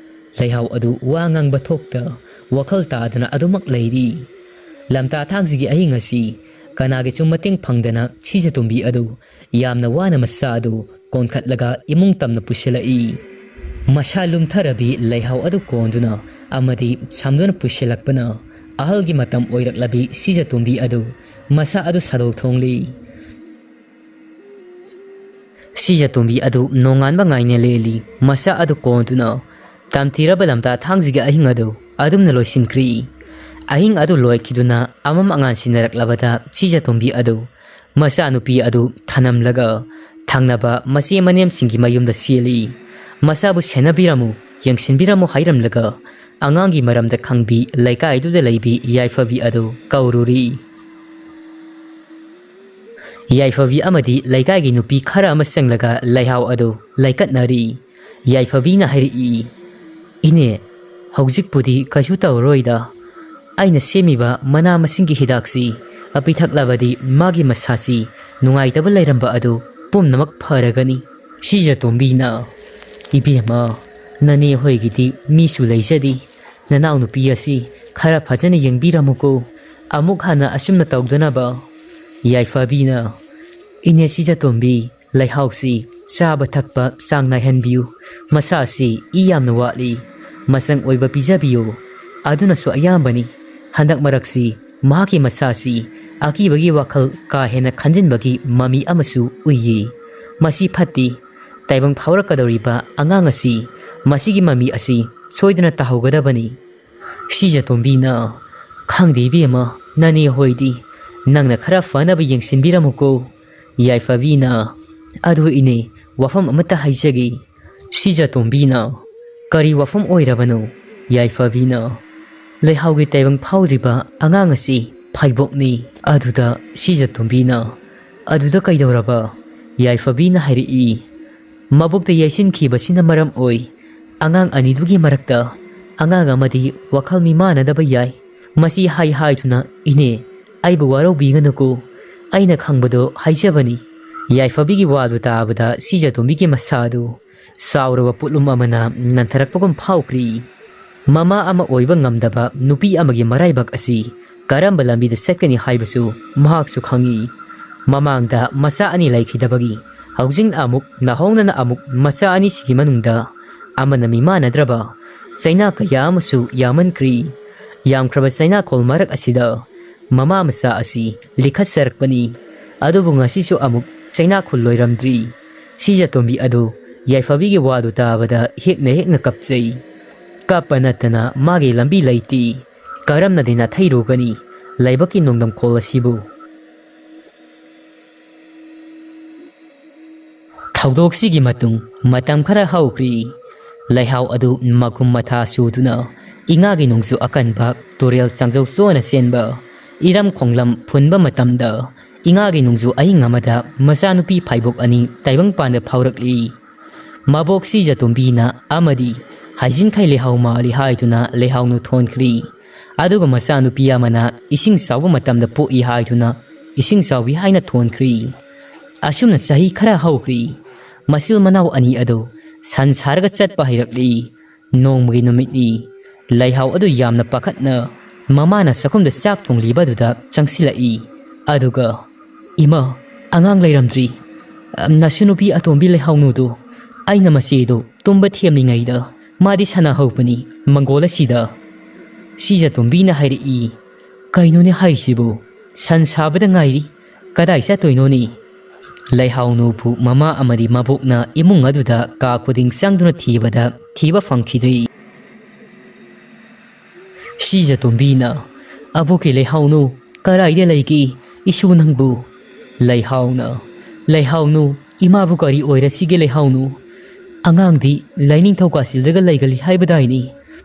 ꯂꯩꯍꯥꯎ ꯑꯗꯨ ꯋꯥ ꯉꯥꯡꯕ ꯊꯣꯛꯇ ꯋꯥꯈꯜ ꯇꯥꯗꯅ ꯑꯗꯨꯃꯛ ꯂꯩꯔꯤ꯫ ꯂꯝꯇꯥ ꯊꯥꯡꯖꯒꯤ ꯑꯍꯤꯡ ꯑꯁꯤ ꯀꯅꯥꯒꯤꯁꯨ ꯃꯇꯦꯡ ꯐꯪꯗꯅ ꯁꯤꯖꯇꯣꯝꯕꯤ ꯑꯗꯨ ꯌꯥꯝꯅ ꯋꯥꯅ ꯃꯆꯥ ꯑꯗꯨ ꯀꯣꯟꯈꯠꯂꯒ ꯏꯃꯨꯡ ꯇꯝꯅ ꯄꯨꯁꯤꯜꯂꯛꯏ꯫ ꯃꯁꯥ ꯂꯨꯝꯊꯔꯕꯤ ꯂꯩꯍꯥꯎ ꯑꯗꯨ ꯀꯣꯟꯗꯨꯅ ꯑꯃꯗꯤ ꯁꯝꯗꯨꯅ ꯄꯨꯁꯤꯜꯂꯛꯄꯅ ꯑꯍꯜꯒꯤ ꯃꯇꯝ ꯑꯣꯏꯔꯛꯂꯕꯤ ꯁꯤꯖꯇꯣꯝꯕꯤ ꯑꯗꯨ ꯃꯁꯥ ꯑꯗꯨ ꯁꯥꯗꯣꯛ ꯊꯣꯡꯂꯤ꯫ ꯁꯤꯖꯇꯣꯝꯕꯤ ꯑꯗꯨ ꯅꯣꯡꯉꯥꯟꯕ ꯉꯥꯏꯅ ꯂꯦꯜꯂꯤ꯫ ꯃꯁꯥ ꯑꯗꯨ ꯀꯣꯟꯗꯨꯅ ꯇꯝꯊꯤꯔꯕ ꯂꯝꯇꯥ ꯊꯥꯡꯖꯒꯤ ꯑꯍꯤꯡ ꯑꯗꯨ ꯑꯗꯨꯝꯅ ꯂꯣꯏꯁꯤꯟꯈ꯭ꯔꯤ꯫ ꯑꯍꯤꯡ ꯑꯗꯨ ꯂꯣꯏꯈꯤꯗꯨꯅ ꯑꯃꯝ ꯑꯉꯥꯟ ꯁꯤꯟꯅꯔꯛꯂꯕꯗ ꯁꯤꯖꯇꯣꯝꯕꯤ ꯑꯗꯨ ꯃꯆꯥꯅꯨꯄꯤ ꯑꯗꯨ ꯊꯅꯝꯂꯒ ꯊꯪꯅꯕ ꯃꯆꯦ ꯃꯅꯦꯝꯁꯤꯡꯒꯤ ꯃꯌꯨꯝꯗ ꯆꯦꯜꯂꯤ꯫ ꯃꯆꯥꯕꯨ ꯁꯦꯟꯅꯕꯤꯔꯝꯃꯨ, ꯌꯦꯡꯁꯤꯟꯕꯤꯔꯝꯃꯨ ꯍꯥꯏꯔꯝꯂꯒ ꯑꯉꯥꯡꯒꯤ ꯃꯔꯝꯗ ꯈꯪꯕꯤ ꯂꯩꯀꯥꯏꯗꯨꯗ ꯂꯩꯕꯤ ꯌꯥꯏꯐꯕꯤ ꯑꯗꯨ ꯀꯧꯔꯨꯔꯤ꯫ ꯌꯥꯏꯐꯕꯤ ꯑꯃꯗꯤ ꯂꯩꯀꯥꯏꯒꯤ ꯅꯨꯄꯤ ꯈꯔ ꯑꯃ ꯆꯪꯂꯒ ꯂꯩꯍꯥꯎ ꯑꯗꯨ ꯂꯩꯀꯠꯅꯔꯤ꯫ ꯌꯥꯏꯐꯕꯤꯅ ꯍꯥꯏꯔꯛꯏ, "ꯏꯅꯦ, ꯍꯧꯖꯤꯛꯄꯨꯗꯤ ꯀꯩꯁꯨ ꯇꯧꯔꯔꯣꯏꯗ꯫ ꯑꯩꯅ ꯁꯦꯝꯃꯤꯕ ꯃꯅꯥ ꯃꯁꯤꯡꯒꯤ ꯍꯤꯗꯥꯛꯁꯤ ꯄꯤꯊꯛꯂꯕꯗꯤ ꯃꯥꯒꯤ ꯃꯁꯥꯁꯤ ꯅꯨꯡꯉꯥꯏꯇꯕ ꯂꯩꯔꯝꯕ ꯑꯗꯨ ꯄꯨꯝꯅꯃꯛ ꯐꯔꯒꯅꯤ꯫" ꯁꯤꯖꯇꯣꯝꯕꯤꯅ, "ꯏꯕꯦꯝꯃ, ꯅꯅꯦ ꯍꯣꯏꯒꯤꯗꯤ ꯃꯤꯁꯨ ꯂꯩꯖꯗꯦ꯫ ꯅꯅꯥꯎꯅꯨꯄꯤ ꯑꯁꯤ ꯈꯔ ꯐꯖꯅ ꯌꯦꯡꯕꯤꯔꯝꯃꯨꯀꯣ꯫ ꯑꯃꯨꯛ ꯍꯟꯅ ꯑꯁꯨꯝꯅ ꯇꯧꯗꯅꯕ꯫" ꯌꯥꯏꯐꯕꯤꯅ, "ꯏꯅꯦ ꯁꯤꯖꯇꯣꯝꯕꯤ, ꯂꯩꯍꯥꯎꯁꯤ ꯆꯥꯕ ꯊꯛꯄ ꯆꯥꯡ ꯅꯥꯏꯍꯟꯕꯤꯌꯨ꯫ ꯃꯁꯥꯁꯤ ꯏ ꯌꯥꯝꯅ ꯋꯥꯠꯂꯤ꯫ ꯃꯆꯪ ꯑꯣꯏꯕ ꯄꯤꯖꯕꯤꯌꯨ꯫ ꯑꯗꯨꯅꯁꯨ ꯑꯌꯥꯝꯕꯅꯤ꯫ ꯍꯟꯗꯛ ꯃꯔꯛꯁꯤ ꯃꯍꯥꯛꯀꯤ ꯃꯁꯥꯁꯤ ꯑꯀꯤꯕꯒꯤ ꯋꯥꯈꯜ ꯀꯥ ꯍꯦꯟꯅ ꯈꯟꯖꯤꯟꯕꯒꯤ ꯃꯃꯤ ꯑꯃꯁꯨ ꯎꯏꯌꯦ꯫ ꯃꯁꯤ ꯐꯠꯇꯦ꯫ ꯇꯥꯏꯕꯪ ꯐꯥꯎꯔꯛꯀꯗꯧꯔꯤꯕ ꯑꯉꯥꯡ ꯑꯁꯤ ꯃꯁꯤꯒꯤ ꯃꯃꯤ ꯑꯁꯤ ꯁꯣꯏꯗꯅ ꯇꯥꯍꯧꯒꯗꯕꯅꯤ꯫" ꯁꯤꯖꯇꯣꯝꯕꯤꯅ, "ꯈꯪꯗꯦ ꯏꯕꯦꯝꯃ, ꯅꯅꯦ ꯍꯣꯏꯗꯤ꯫ ꯅꯪꯅ ꯈꯔ ꯐꯅꯕ ꯌꯦꯡꯁꯤꯟꯕꯤꯔꯝꯃꯨꯀꯣ꯫" ꯌꯥꯏꯐꯕꯤꯅ, "ꯑꯗꯨ ꯏꯅꯦ, ꯋꯥꯐꯝ ꯑꯃꯠꯇ ꯍꯥꯏꯖꯒꯦ꯫" ꯁꯤꯖꯇꯣꯝꯕꯤꯅ, "ꯀꯔꯤ ꯋꯥꯐꯝ ꯑꯣꯏꯔꯕꯅꯣ?" ꯌꯥꯏꯐꯕꯤꯅ, "ꯂꯩꯍꯥꯎꯒꯤ ꯇꯥꯏꯕꯪ ꯐꯥꯎꯗ꯭ꯔꯤꯕ ꯑꯉꯥꯡ ꯑꯁꯤ ꯐꯥꯏꯕꯣꯛꯅꯤ꯫" ꯑꯗꯨꯗ ꯁꯤꯖꯇꯣꯝꯕꯤꯅ, "ꯑꯗꯨꯗ ꯀꯩꯗꯧꯔꯕ?" ꯌꯥꯏꯐꯕꯤꯅ ꯍꯥꯏꯔꯛꯏ꯫ ꯃꯕꯨꯛꯇ ꯌꯩꯁꯤꯟꯈꯤꯕꯁꯤꯅ ꯃꯔꯝ ꯑꯣꯏ ꯑꯉꯥꯡ ꯑꯅꯤꯗꯨꯒꯤ ꯃꯔꯛꯇ ꯑꯉꯥꯡ ꯑꯃꯗꯤ ꯋꯥꯈꯜ ꯃꯤꯃꯥꯟꯅꯗꯕ ꯌꯥꯏ꯫ ꯃꯁꯤ ꯍꯥꯏ ꯍꯥꯏꯗꯨꯅ, "ꯏꯅꯦ, ꯑꯩꯕꯨ ꯋꯥꯔꯧꯕꯤꯒꯅꯨꯀꯣ, ꯑꯩꯅ ꯈꯪꯕꯗꯣ ꯍꯥꯏꯖꯕꯅꯤ"꯫ ꯌꯥꯏꯐꯕꯤꯒꯤ ꯋꯥꯗꯨ ꯇꯥꯕꯗ ꯁꯤꯖꯇꯣꯝꯕꯤꯒꯤ ꯃꯁꯥꯗꯨ ꯆꯥꯎꯔꯕ ꯄꯣꯠꯂꯨꯝ ꯑꯃꯅ ꯅꯟꯊꯔꯛꯄꯒꯨꯝ ꯐꯥꯎꯈ꯭ꯔꯤ꯫ ꯃꯃꯥ ꯑꯃ ꯑꯣꯏꯕ ꯉꯝꯗꯕ ꯅꯨꯄꯤ ꯑꯃꯒꯤ ꯃꯔꯥꯏꯕꯛ ꯑꯁꯤ ꯀꯔꯝꯕ ꯂꯝꯕꯤꯗ ꯆꯠꯀꯅꯤ ꯍꯥꯏꯕꯁꯨ ꯃꯍꯥꯛꯁꯨ ꯈꯪꯏ꯫ ꯃꯃꯥꯡꯗ ꯃꯆꯥ ꯑꯅꯤ ꯂꯩꯈꯤꯗꯕꯒꯤ ꯍꯧꯖꯤꯛꯅ ꯑꯃꯨꯛ ꯅꯥꯍꯧꯅꯅ ꯑꯃꯨꯛ ꯃꯆꯥ ꯑꯅꯤꯁꯤꯒꯤ ꯃꯅꯨꯡꯗ ꯑꯃꯅ ꯃꯤꯃꯥꯟꯅꯗ꯭ꯔꯕ ꯆꯩꯅꯥ ꯀꯌꯥ ꯑꯃꯁꯨ ꯌꯥꯝꯃꯟꯈ꯭ꯔꯤ꯫ ꯌꯥꯝꯈ꯭ꯔꯕ ꯆꯩꯅꯥꯈꯣꯜ ꯃꯔꯛ ꯑꯁꯤꯗ ꯃꯃꯥ ꯃꯆꯥ ꯑꯁꯤ ꯂꯤꯈꯠꯆꯔꯛꯄꯅꯤ꯫ ꯑꯗꯨꯕꯨ ꯉꯁꯤꯁꯨ ꯑꯃꯨꯛ ꯆꯩꯅꯥꯈꯣꯜ ꯂꯣꯏꯔꯝꯗ꯭ꯔꯤ꯫ ꯁꯤꯖꯇꯣꯝꯕꯤ ꯑꯗꯨ ꯌꯥꯏꯐꯕꯤꯒꯤ ꯋꯥꯗꯨ ꯇꯥꯕꯗ ꯍꯦꯛꯅ ꯍꯦꯛꯅ ꯀꯞꯆꯩ꯫ ꯀꯞꯄ ꯅꯠꯇꯅ ꯃꯥꯒꯤ ꯂꯝꯕꯤ ꯂꯩꯇꯦ꯫ ꯀꯔꯝꯅꯗꯤ ꯅꯥꯊꯩꯔꯨꯒꯅꯤ ꯂꯥꯏꯕꯛꯀꯤ ꯅꯣꯡꯗꯝꯈꯣꯜ ꯑꯁꯤꯕꯨ? ꯊꯧꯗꯣꯛꯁꯤꯒꯤ ꯃꯇꯨꯡ ꯃꯇꯝ ꯈꯔ ꯍꯧꯈ꯭ꯔꯤ꯫ ꯂꯩꯍꯥꯎ ꯑꯗꯨ ꯃꯈꯨꯝ ꯃꯊꯥ ꯁꯨꯗꯨꯅ ꯏꯉꯥꯒꯤ ꯅꯣꯡꯖꯨ ꯑꯀꯟꯕ ꯇꯨꯔꯦꯜ ꯆꯥꯡꯖꯧ ꯆꯣꯟꯅ ꯆꯦꯟꯕ ꯏꯔꯝ ꯈꯣꯡꯂꯝ ꯐꯨꯟꯕ ꯃꯇꯝꯗ, ꯏꯉꯥꯒꯤ ꯅꯣꯡꯖꯨ ꯑꯍꯤꯡ ꯑꯃꯗ ꯃꯆꯥꯅꯨꯄꯤ ꯐꯥꯏꯕꯣꯛ ꯑꯅꯤ ꯇꯥꯏꯕꯪꯄꯥꯟꯗ ꯐꯥꯎꯔꯛꯂꯤ꯫ ꯃꯕꯣꯛ ꯁꯤꯖꯇꯣꯝꯕꯤꯅ ꯑꯃꯗꯤ ꯍꯩꯖꯤꯡꯈꯩ ꯂꯩꯍꯥꯎ ꯃꯥꯜꯂꯤ ꯍꯥꯏꯗꯨꯅ ꯂꯩꯍꯥꯎꯅꯨ ꯊꯣꯟꯈ꯭ꯔꯤ꯫ ꯑꯗꯨꯒ ꯃꯆꯥꯅꯨꯄꯤ ꯑꯃꯅ ꯏꯁꯤꯡ ꯆꯥꯎꯕ ꯃꯇꯝꯗ ꯄꯣꯛꯏ ꯍꯥꯏꯗꯨꯅ ꯏꯁꯤꯡ ꯆꯥꯎꯕꯤ ꯍꯥꯏꯅ ꯊꯣꯟꯈ꯭ꯔꯤ꯫ ꯑꯁꯨꯝꯅ ꯆꯍꯤ ꯈꯔ ꯍꯧꯈ꯭ꯔꯤ꯫ ꯃꯆꯤꯜ ꯃꯅꯥꯎ ꯑꯅꯤ ꯑꯗꯨ ꯁꯟ ꯁꯥꯔꯒ ꯆꯠꯄ ꯍꯩꯔꯛꯂꯤ꯫ ꯅꯣꯡꯃꯒꯤ ꯅꯨꯃꯤꯠꯅꯤ꯫ ꯂꯩꯍꯥꯎ ꯑꯗꯨ ꯌꯥꯝꯅ ꯄꯥꯈꯠꯅ ꯃꯃꯥꯅ ꯆꯥꯛꯈꯨꯝꯗ ꯆꯥꯛ ꯊꯣꯡꯂꯤꯕ ꯑꯗꯨꯗ ꯆꯪꯁꯤꯜꯂꯛꯏ꯫ ꯑꯗꯨꯒ, "ꯏꯃꯥ, ꯑꯉꯥꯡ ꯂꯩꯔꯝꯗ꯭ꯔꯤ꯫ ꯅꯁꯨ ꯅꯨꯄꯤ ꯑꯇꯣꯝꯕꯤ ꯂꯩꯍꯥꯎꯅꯨꯗꯨ ꯑꯩꯅ ꯃꯆꯦꯗꯨ ꯇꯨꯝꯕ ꯊꯦꯝꯂꯤꯉꯩꯗ ꯃꯥꯗꯤ ꯁꯥꯟꯅꯍꯧꯕꯅꯤ ꯃꯪꯒꯣꯜ ꯑꯁꯤꯗ"꯫ ꯁꯤꯖꯇꯣꯝꯕꯤꯅ ꯍꯥꯏꯔꯛꯏ꯫ "ꯀꯩꯅꯣꯅꯦ ꯍꯥꯏꯔꯤꯁꯤꯕꯨ? ꯁꯟ ꯁꯥꯕꯗ ꯉꯥꯏꯔꯤ꯫ ꯀꯗꯥꯏ ꯆꯠꯇꯣꯏꯅꯣꯅꯦ?" ꯂꯩꯍꯥꯎꯅꯨꯕꯨ ꯃꯃꯥ ꯑꯃꯗꯤ ꯃꯕꯣꯛꯅ ꯏꯃꯨꯡ ꯑꯗꯨꯗ ꯀꯥ ꯈꯨꯗꯤꯡ ꯆꯪꯗꯨꯅ ꯊꯤꯕꯗ ꯊꯤꯕ ꯐꯪꯈꯤꯗ꯭ꯔꯤ꯫ ꯁꯤꯖꯇꯣꯝꯕꯤꯅ, "ꯑꯕꯣꯛꯀꯤ ꯂꯩꯍꯥꯎꯅꯨ, ꯀꯗꯥꯏꯗ ꯂꯩꯒꯦ ꯏꯁꯨ ꯅꯪꯕꯨ?" ꯂꯩꯍꯥꯎꯅ, "ꯂꯩꯍꯥꯎꯅꯨ, ꯏꯃꯥꯕꯨ ꯀꯔꯤ ꯑꯣꯏꯔꯁꯤꯒꯦ ꯂꯩꯍꯥꯎꯅꯨ? ꯑꯉꯥꯡꯗꯤ ꯂꯥꯏꯅꯤꯡꯊꯧ ꯀꯥꯁꯤꯜꯗꯒ ꯂꯩꯒꯜꯂꯤ ꯍꯥꯏꯕꯗꯥꯏꯅꯤ꯫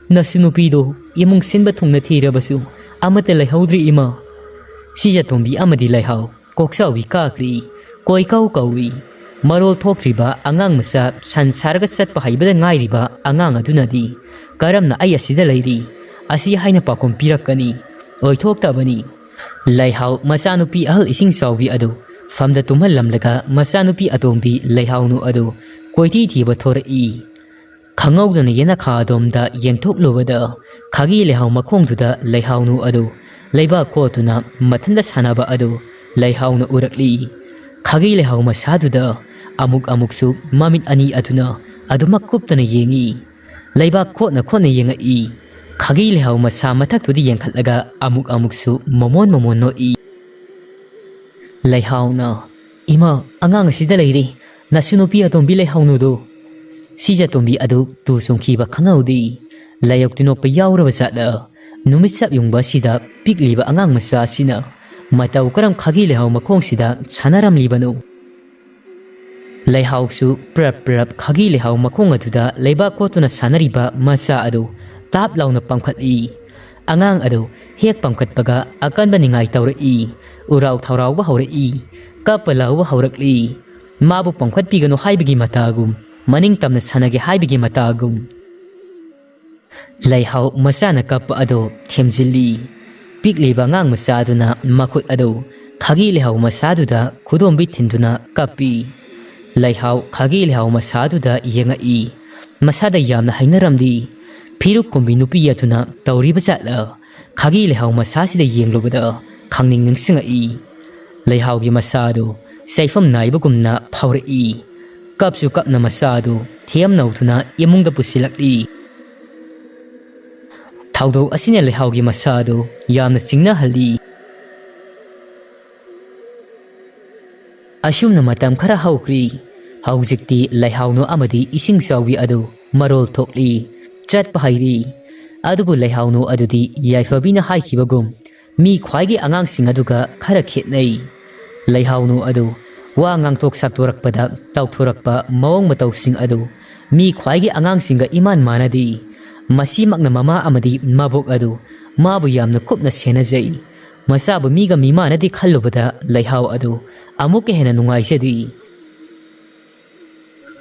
ꯅꯁꯨ ꯅꯨꯄꯤꯗꯣ ꯏꯃꯨꯡ ꯁꯤꯟꯕ ꯊꯨꯡꯅ ꯊꯤꯔꯕꯁꯨ ꯑꯃꯠꯇ ꯂꯩꯍꯧꯗ꯭ꯔꯤ ꯏꯃꯥ"꯫ ꯁꯤꯖꯇꯣꯝꯕꯤ ꯑꯃꯗꯤ ꯂꯩꯍꯥꯎ ꯀꯣꯛꯆꯥꯎꯕꯤ ꯀꯥꯈ꯭ꯔꯤ꯫ ꯀꯣꯏꯀꯧ ꯀꯧꯏ꯫ ꯃꯔꯣꯜ ꯊꯣꯛꯇ꯭ꯔꯤꯕ ꯑꯉꯥꯡ ꯃꯆꯥ ꯁꯟ ꯁꯥꯔꯒ ꯆꯠꯄ ꯍꯩꯕꯗ ꯉꯥꯏꯔꯤꯕ ꯑꯉꯥꯡ ꯑꯗꯨꯅꯗꯤ ꯀꯔꯝꯅ "ꯑꯩ ꯑꯁꯤꯗ ꯂꯩꯔꯤ" ꯑꯁꯤ ꯍꯥꯏꯅ ꯄꯥꯎꯈꯨꯝ ꯄꯤꯔꯛꯀꯅꯤ? ꯑꯣꯏꯊꯣꯛꯇꯕꯅꯤ꯫ ꯂꯩꯍꯥꯎ ꯃꯆꯥꯅꯨꯄꯤ ꯑꯍꯜ ꯏꯁꯤꯡ ꯆꯥꯎꯕꯤ ꯑꯗꯨ ꯐꯝꯗ ꯇꯨꯝꯍꯜꯂꯝꯂꯒ ꯃꯆꯥꯅꯨꯄꯤ ꯑꯇꯣꯝꯕꯤ ꯂꯩꯍꯥꯎꯅꯨ ꯑꯗꯨ ꯀꯣꯏꯊꯤ ꯊꯤꯕ ꯊꯣꯔꯛꯏ꯫ ꯈꯪꯍꯧꯗꯅ ꯌꯦꯅꯈꯥ ꯑꯗꯣꯝꯗ ꯌꯦꯡꯊꯣꯛꯂꯨꯕꯗ ꯈꯥꯒꯤ ꯂꯩꯍꯥꯎ ꯃꯈꯣꯡꯗꯨꯗ ꯂꯩꯍꯥꯎꯅꯨ ꯑꯗꯨ ꯂꯩꯕꯥꯛ ꯀꯣꯠꯇꯨꯅ ꯃꯊꯟꯇ ꯁꯥꯟꯅꯕ ꯑꯗꯨ ꯂꯩꯍꯥꯎꯅ ꯎꯔꯛꯂꯤ꯫ ꯈꯥꯒꯤ ꯂꯩꯍꯥꯎ ꯃꯁꯥꯗꯨꯗ ꯑꯃꯨꯛ ꯑꯃꯨꯛꯁꯨ ꯃꯃꯤꯠ ꯑꯅꯤ ꯑꯗꯨꯅ ꯑꯗꯨꯃꯛ ꯀꯨꯞꯇꯅ ꯌꯦꯡꯏ꯫ ꯂꯩꯕꯥꯛ ꯈꯣꯠꯅ ꯈꯣꯠꯅ ꯌꯦꯡꯉꯛꯏ꯫ ꯈꯥꯒꯤ ꯂꯩꯍꯥꯎ ꯃꯁꯥ ꯃꯊꯛꯇꯨꯗ ꯌꯦꯡꯈꯠꯂꯒ ꯑꯃꯨꯛ ꯑꯃꯨꯛꯁꯨ ꯃꯃꯣꯟ ꯃꯃꯣꯟ ꯅꯣꯛꯏ꯫ ꯂꯩꯍꯥꯎꯅ, "ꯏꯃꯥ, ꯑꯉꯥꯡ ꯑꯁꯤꯗ ꯂꯩꯔꯤ, ꯅꯁꯨ ꯅꯨꯄꯤ ꯑꯇꯣꯝꯕꯤ ꯂꯩꯍꯥꯎꯅꯨꯗꯨ꯫" ꯁꯤꯖꯇꯣꯝꯕꯤ ꯑꯗꯨ ꯇꯨ ꯆꯣꯡꯈꯤꯕ ꯈꯪꯍꯧꯗꯦ꯫ ꯂꯥꯏꯌꯣꯛꯇꯤ ꯅꯣꯛꯄ ꯌꯥꯎꯔꯕ ꯖꯥꯠꯂ? ꯅꯨꯃꯤꯠ ꯆꯞ ꯌꯨꯡꯕ ꯑꯁꯤꯗ ꯄꯤꯛꯂꯤꯕ ꯑꯉꯥꯡ ꯃꯆꯥ ꯑꯁꯤꯅ ꯃꯇꯧ ꯀꯔꯝ ꯈꯥꯒꯤ ꯂꯩꯍꯥꯎ ꯃꯈꯣꯡꯁꯤꯗ ꯁꯥꯟꯅꯔꯝꯂꯤꯕꯅꯣ? ꯂꯩꯍꯥꯎꯁꯨ ꯄ꯭ꯔꯞ ꯄ꯭ꯔꯞ ꯈꯥꯒꯤ ꯂꯩꯍꯥꯎ ꯃꯈꯣꯡ ꯑꯗꯨꯗ ꯂꯩꯕꯥꯛ ꯀꯣꯠꯇꯨꯅ ꯁꯥꯟꯅꯔꯤꯕ ꯃꯆꯥ ꯑꯗꯨ ꯇꯥꯞ ꯂꯥꯎꯅ ꯄꯥꯡꯈꯠꯂꯤ꯫ ꯑꯉꯥꯡ ꯑꯗꯨ ꯍꯦꯛ ꯄꯥꯡꯈꯠꯄꯒ ꯑꯀꯟꯕ ꯅꯤꯡꯉꯥꯏ ꯇꯧꯔꯛꯏ꯫ ꯎꯔꯥꯎ ꯊꯧꯔꯥꯎꯕ ꯍꯧꯔꯛꯏ꯫ ꯀꯞꯄ ꯂꯥꯎꯕ ꯍꯧꯔꯛꯂꯤ꯫ ꯃꯥꯕꯨ ꯄꯥꯡꯈꯠꯄꯤꯒꯅꯨ ꯍꯥꯏꯕꯒꯤ ꯃꯇꯥꯒꯨꯝ, ꯃꯅꯤꯡ ꯇꯝꯅ ꯁꯥꯟꯅꯒꯦ ꯍꯥꯏꯕꯒꯤ ꯃꯇꯥꯒꯨꯝ꯫ ꯂꯩꯍꯥꯎ ꯃꯆꯥꯅ ꯀꯞꯄ ꯑꯗꯨ ꯊꯦꯝꯖꯤꯜꯂꯤ꯫ ꯄꯤꯛꯂꯤꯕ ꯑꯉꯥꯡ ꯃꯆꯥ ꯑꯗꯨꯅ ꯃꯈꯨꯠ ꯑꯗꯨ ꯈꯥꯒꯤ ꯂꯩꯍꯥꯎ ꯃꯆꯥꯗꯨꯗ ꯈꯨꯗꯣꯝꯕꯤ ꯊꯤꯟꯗꯨꯅ ꯀꯞꯄꯤ꯫ ꯂꯩꯍꯥꯎ ꯈꯥꯒꯤ ꯂꯩꯍꯥꯎ ꯃꯆꯥꯗꯨꯗ ꯌꯦꯡꯉꯛꯏ꯫ ꯃꯁꯥꯗ ꯌꯥꯝꯅ ꯍꯩꯅꯔꯝꯗꯤ꯫ ꯐꯤꯔꯨꯛ ꯀꯨꯝꯕꯤ ꯅꯨꯄꯤ ꯑꯗꯨꯅ ꯇꯧꯔꯤꯕ ꯖꯥꯠꯂ? ꯈꯥꯒꯤ ꯂꯩꯍꯥꯎ ꯃꯆꯥꯁꯤꯗ ꯌꯦꯡꯂꯨꯕꯗ ꯈꯪꯅꯤꯡ ꯅꯤꯡꯁꯤꯡꯉꯛꯏ꯫ ꯂꯩꯍꯥꯎꯒꯤ ꯃꯆꯥ ꯑꯗꯨ ꯆꯩꯐꯝ ꯅꯥꯏꯕꯒꯨꯝꯅ ꯐꯥꯎꯔꯛꯏ꯫ ꯀꯞꯁꯨ ꯀꯞꯅ ꯃꯆꯥ ꯑꯗꯨ ꯊꯦꯝ ꯅꯧꯗꯨꯅ ꯏꯃꯨꯡꯗ ꯄꯨꯁꯤꯜꯂꯛꯂꯤ꯫ ꯊꯧꯗꯣꯛ ꯑꯁꯤꯅ ꯂꯩꯍꯥꯎꯒꯤ ꯃꯆꯥ ꯑꯗꯨ ꯌꯥꯝꯅ ꯆꯤꯡꯅꯍꯜꯂꯤ꯫ ꯑꯁꯨꯝꯅ ꯃꯇꯝ ꯈꯔ ꯍꯧꯈ꯭ꯔꯤ꯫ ꯍꯧꯖꯤꯛꯇꯤ ꯂꯩꯍꯥꯎꯅꯨ ꯑꯃꯗꯤ ꯏꯁꯤꯡ ꯆꯥꯎꯕꯤ ꯑꯗꯨ ꯃꯔꯣꯜ ꯊꯣꯛꯂꯤ, ꯆꯠꯄ ꯍꯩꯔꯤ꯫ ꯑꯗꯨꯕꯨ ꯂꯩꯍꯥꯎꯅꯨ ꯑꯗꯨꯗꯤ ꯌꯥꯏꯐꯕꯤꯅ ꯍꯥꯏꯈꯤꯕꯒꯨꯝ ꯃꯤ ꯈ꯭ꯋꯥꯏꯒꯤ ꯑꯉꯥꯡꯁꯤꯡ ꯑꯗꯨꯒ ꯈꯔ ꯈꯦꯠꯅꯩ꯫ ꯂꯩꯍꯥꯎꯅꯨ ꯑꯗꯨ ꯋꯥ ꯉꯥꯡꯊꯣꯛ ꯁꯛꯇꯣꯔꯛꯄꯗ ꯇꯧꯊꯣꯔꯛꯄ ꯃꯑꯣꯡ ꯃꯇꯧꯁꯤꯡ ꯑꯗꯨ ꯃꯤ ꯈ꯭ꯋꯥꯏꯒꯤ ꯑꯉꯥꯡꯁꯤꯡꯒ ꯏꯃꯥꯟ ꯃꯥꯟꯅꯗꯦ꯫ ꯃꯁꯤꯃꯛꯅ ꯃꯃꯥ ꯑꯃꯗꯤ ꯃꯕꯣꯛ ꯑꯗꯨ ꯃꯥꯕꯨ ꯌꯥꯝꯅ ꯀꯨꯞꯅ ꯁꯦꯟꯅꯖꯩ꯫ ꯃꯆꯥꯕꯨ ꯃꯤꯒ ꯃꯤꯃꯥꯟꯅꯗꯦ ꯈꯜꯂꯨꯕꯗ ꯂꯩꯍꯥꯎ ꯑꯗꯨ ꯑꯃꯨꯛꯀ ꯍꯦꯟꯅ ꯅꯨꯡꯉꯥꯏꯖꯗꯦ꯫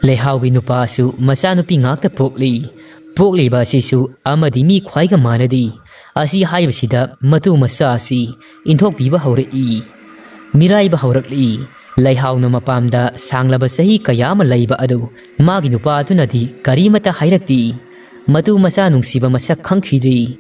ꯂꯩꯍꯥꯎꯒꯤ ꯅꯨꯄꯥꯁꯨ ꯃꯆꯥꯅꯨꯄꯤ ꯉꯥꯛꯇ ꯄꯣꯛꯂꯤ꯫ ꯄꯣꯛꯂꯤꯕ ꯑꯁꯤꯁꯨ ꯑꯃꯗꯤ ꯃꯤ ꯈ꯭ꯋꯥꯏꯒ ꯃꯥꯟꯅꯗꯦ꯫ ꯑꯁꯤ ꯍꯥꯏꯕꯁꯤꯗ ꯃꯇꯨ ꯃꯆꯥ ꯑꯁꯤ ꯏꯟꯊꯣꯛꯄꯤꯕ ꯍꯧꯔꯛꯏ꯫ ꯃꯤꯔꯥꯏꯕ ꯍꯧꯔꯛꯂꯤ꯫ ꯂꯩꯍꯥꯎꯅ ꯃꯄꯥꯝꯗ ꯁꯥꯡꯂꯕ ꯆꯍꯤ ꯀꯌꯥ ꯑꯃ ꯂꯩꯕ ꯑꯗꯨ ꯃꯥꯒꯤ ꯅꯨꯄꯥ ꯑꯗꯨꯅꯗꯤ ꯀꯔꯤꯃꯠꯇ ꯍꯥꯏꯔꯛꯇꯦ꯫ ꯃꯇꯨ ꯃꯆꯥ ꯅꯨꯡꯁꯤꯕ ꯃꯁꯛ ꯈꯪꯈꯤꯗ꯭ꯔꯤ꯫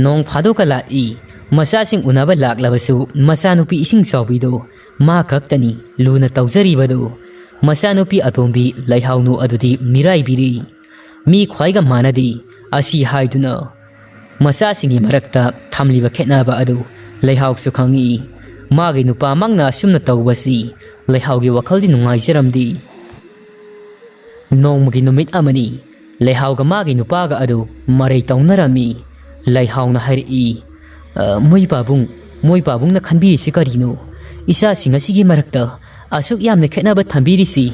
ꯅꯣꯡ ꯐꯥꯗꯣꯛꯀ ꯂꯥꯛꯏ꯫ ꯃꯆꯥꯁꯤꯡ ꯎꯅꯕ ꯂꯥꯛꯂꯕꯁꯨ ꯃꯆꯥꯅꯨꯄꯤ ꯏꯁꯤꯡ ꯆꯥꯎꯕꯤꯗꯣ ꯃꯥ ꯈꯛꯇꯅꯤ ꯂꯨꯅ ꯇꯧꯖꯔꯤꯕꯗꯨ꯫ ꯃꯆꯥꯅꯨꯄꯤ ꯑꯇꯣꯝꯕꯤ ꯂꯩꯍꯥꯎꯅꯨ ꯑꯗꯨꯗꯤ ꯃꯤꯔꯥꯏꯕꯤꯔꯤ꯫ ꯃꯤ ꯈ꯭ꯋꯥꯏꯒ ꯃꯥꯟꯅꯗꯦ ꯑꯁꯤ ꯍꯥꯏꯗꯨꯅ ꯃꯆꯥꯁꯤꯡꯒꯤ ꯃꯔꯛꯇ ꯊꯝꯂꯤꯕ ꯈꯦꯠꯅꯕ ꯑꯗꯨ ꯂꯩꯍꯥꯎꯁꯨ ꯈꯪꯏ꯫ ꯃꯥꯒꯤ ꯅꯨꯄꯥꯃꯛꯅ ꯑꯁꯨꯝꯅ ꯇꯧꯕꯁꯤ ꯂꯩꯍꯥꯎꯒꯤ ꯋꯥꯈꯜꯗꯤ ꯅꯨꯡꯉꯥꯏꯖꯔꯝꯗꯦ꯫ ꯅꯣꯡꯃꯒꯤ ꯅꯨꯃꯤꯠ ꯑꯃꯅꯤ꯫ ꯂꯩꯍꯥꯎꯒ ꯃꯥꯒꯤ ꯅꯨꯄꯥꯒ ꯑꯗꯨ ꯃꯔꯩ ꯇꯧꯅꯔꯝꯃꯤ꯫ ꯂꯩꯍꯥꯎꯅ ꯍꯥꯏꯔꯛꯏ, "ꯑ, ꯃꯣꯏ ꯄꯥꯕꯨꯡ, ꯃꯣꯏ ꯄꯥꯕꯨꯡꯅ ꯈꯟꯕꯤꯔꯤꯁꯤ ꯀꯔꯤꯅꯣ? ꯏꯆꯥꯁꯤꯡ ꯑꯁꯤꯒꯤ ꯃꯔꯛꯇ ꯑꯁꯨꯛ ꯌꯥꯝꯅ ꯈꯦꯠꯅꯕ ꯊꯝꯕꯤꯔꯤꯁꯤ?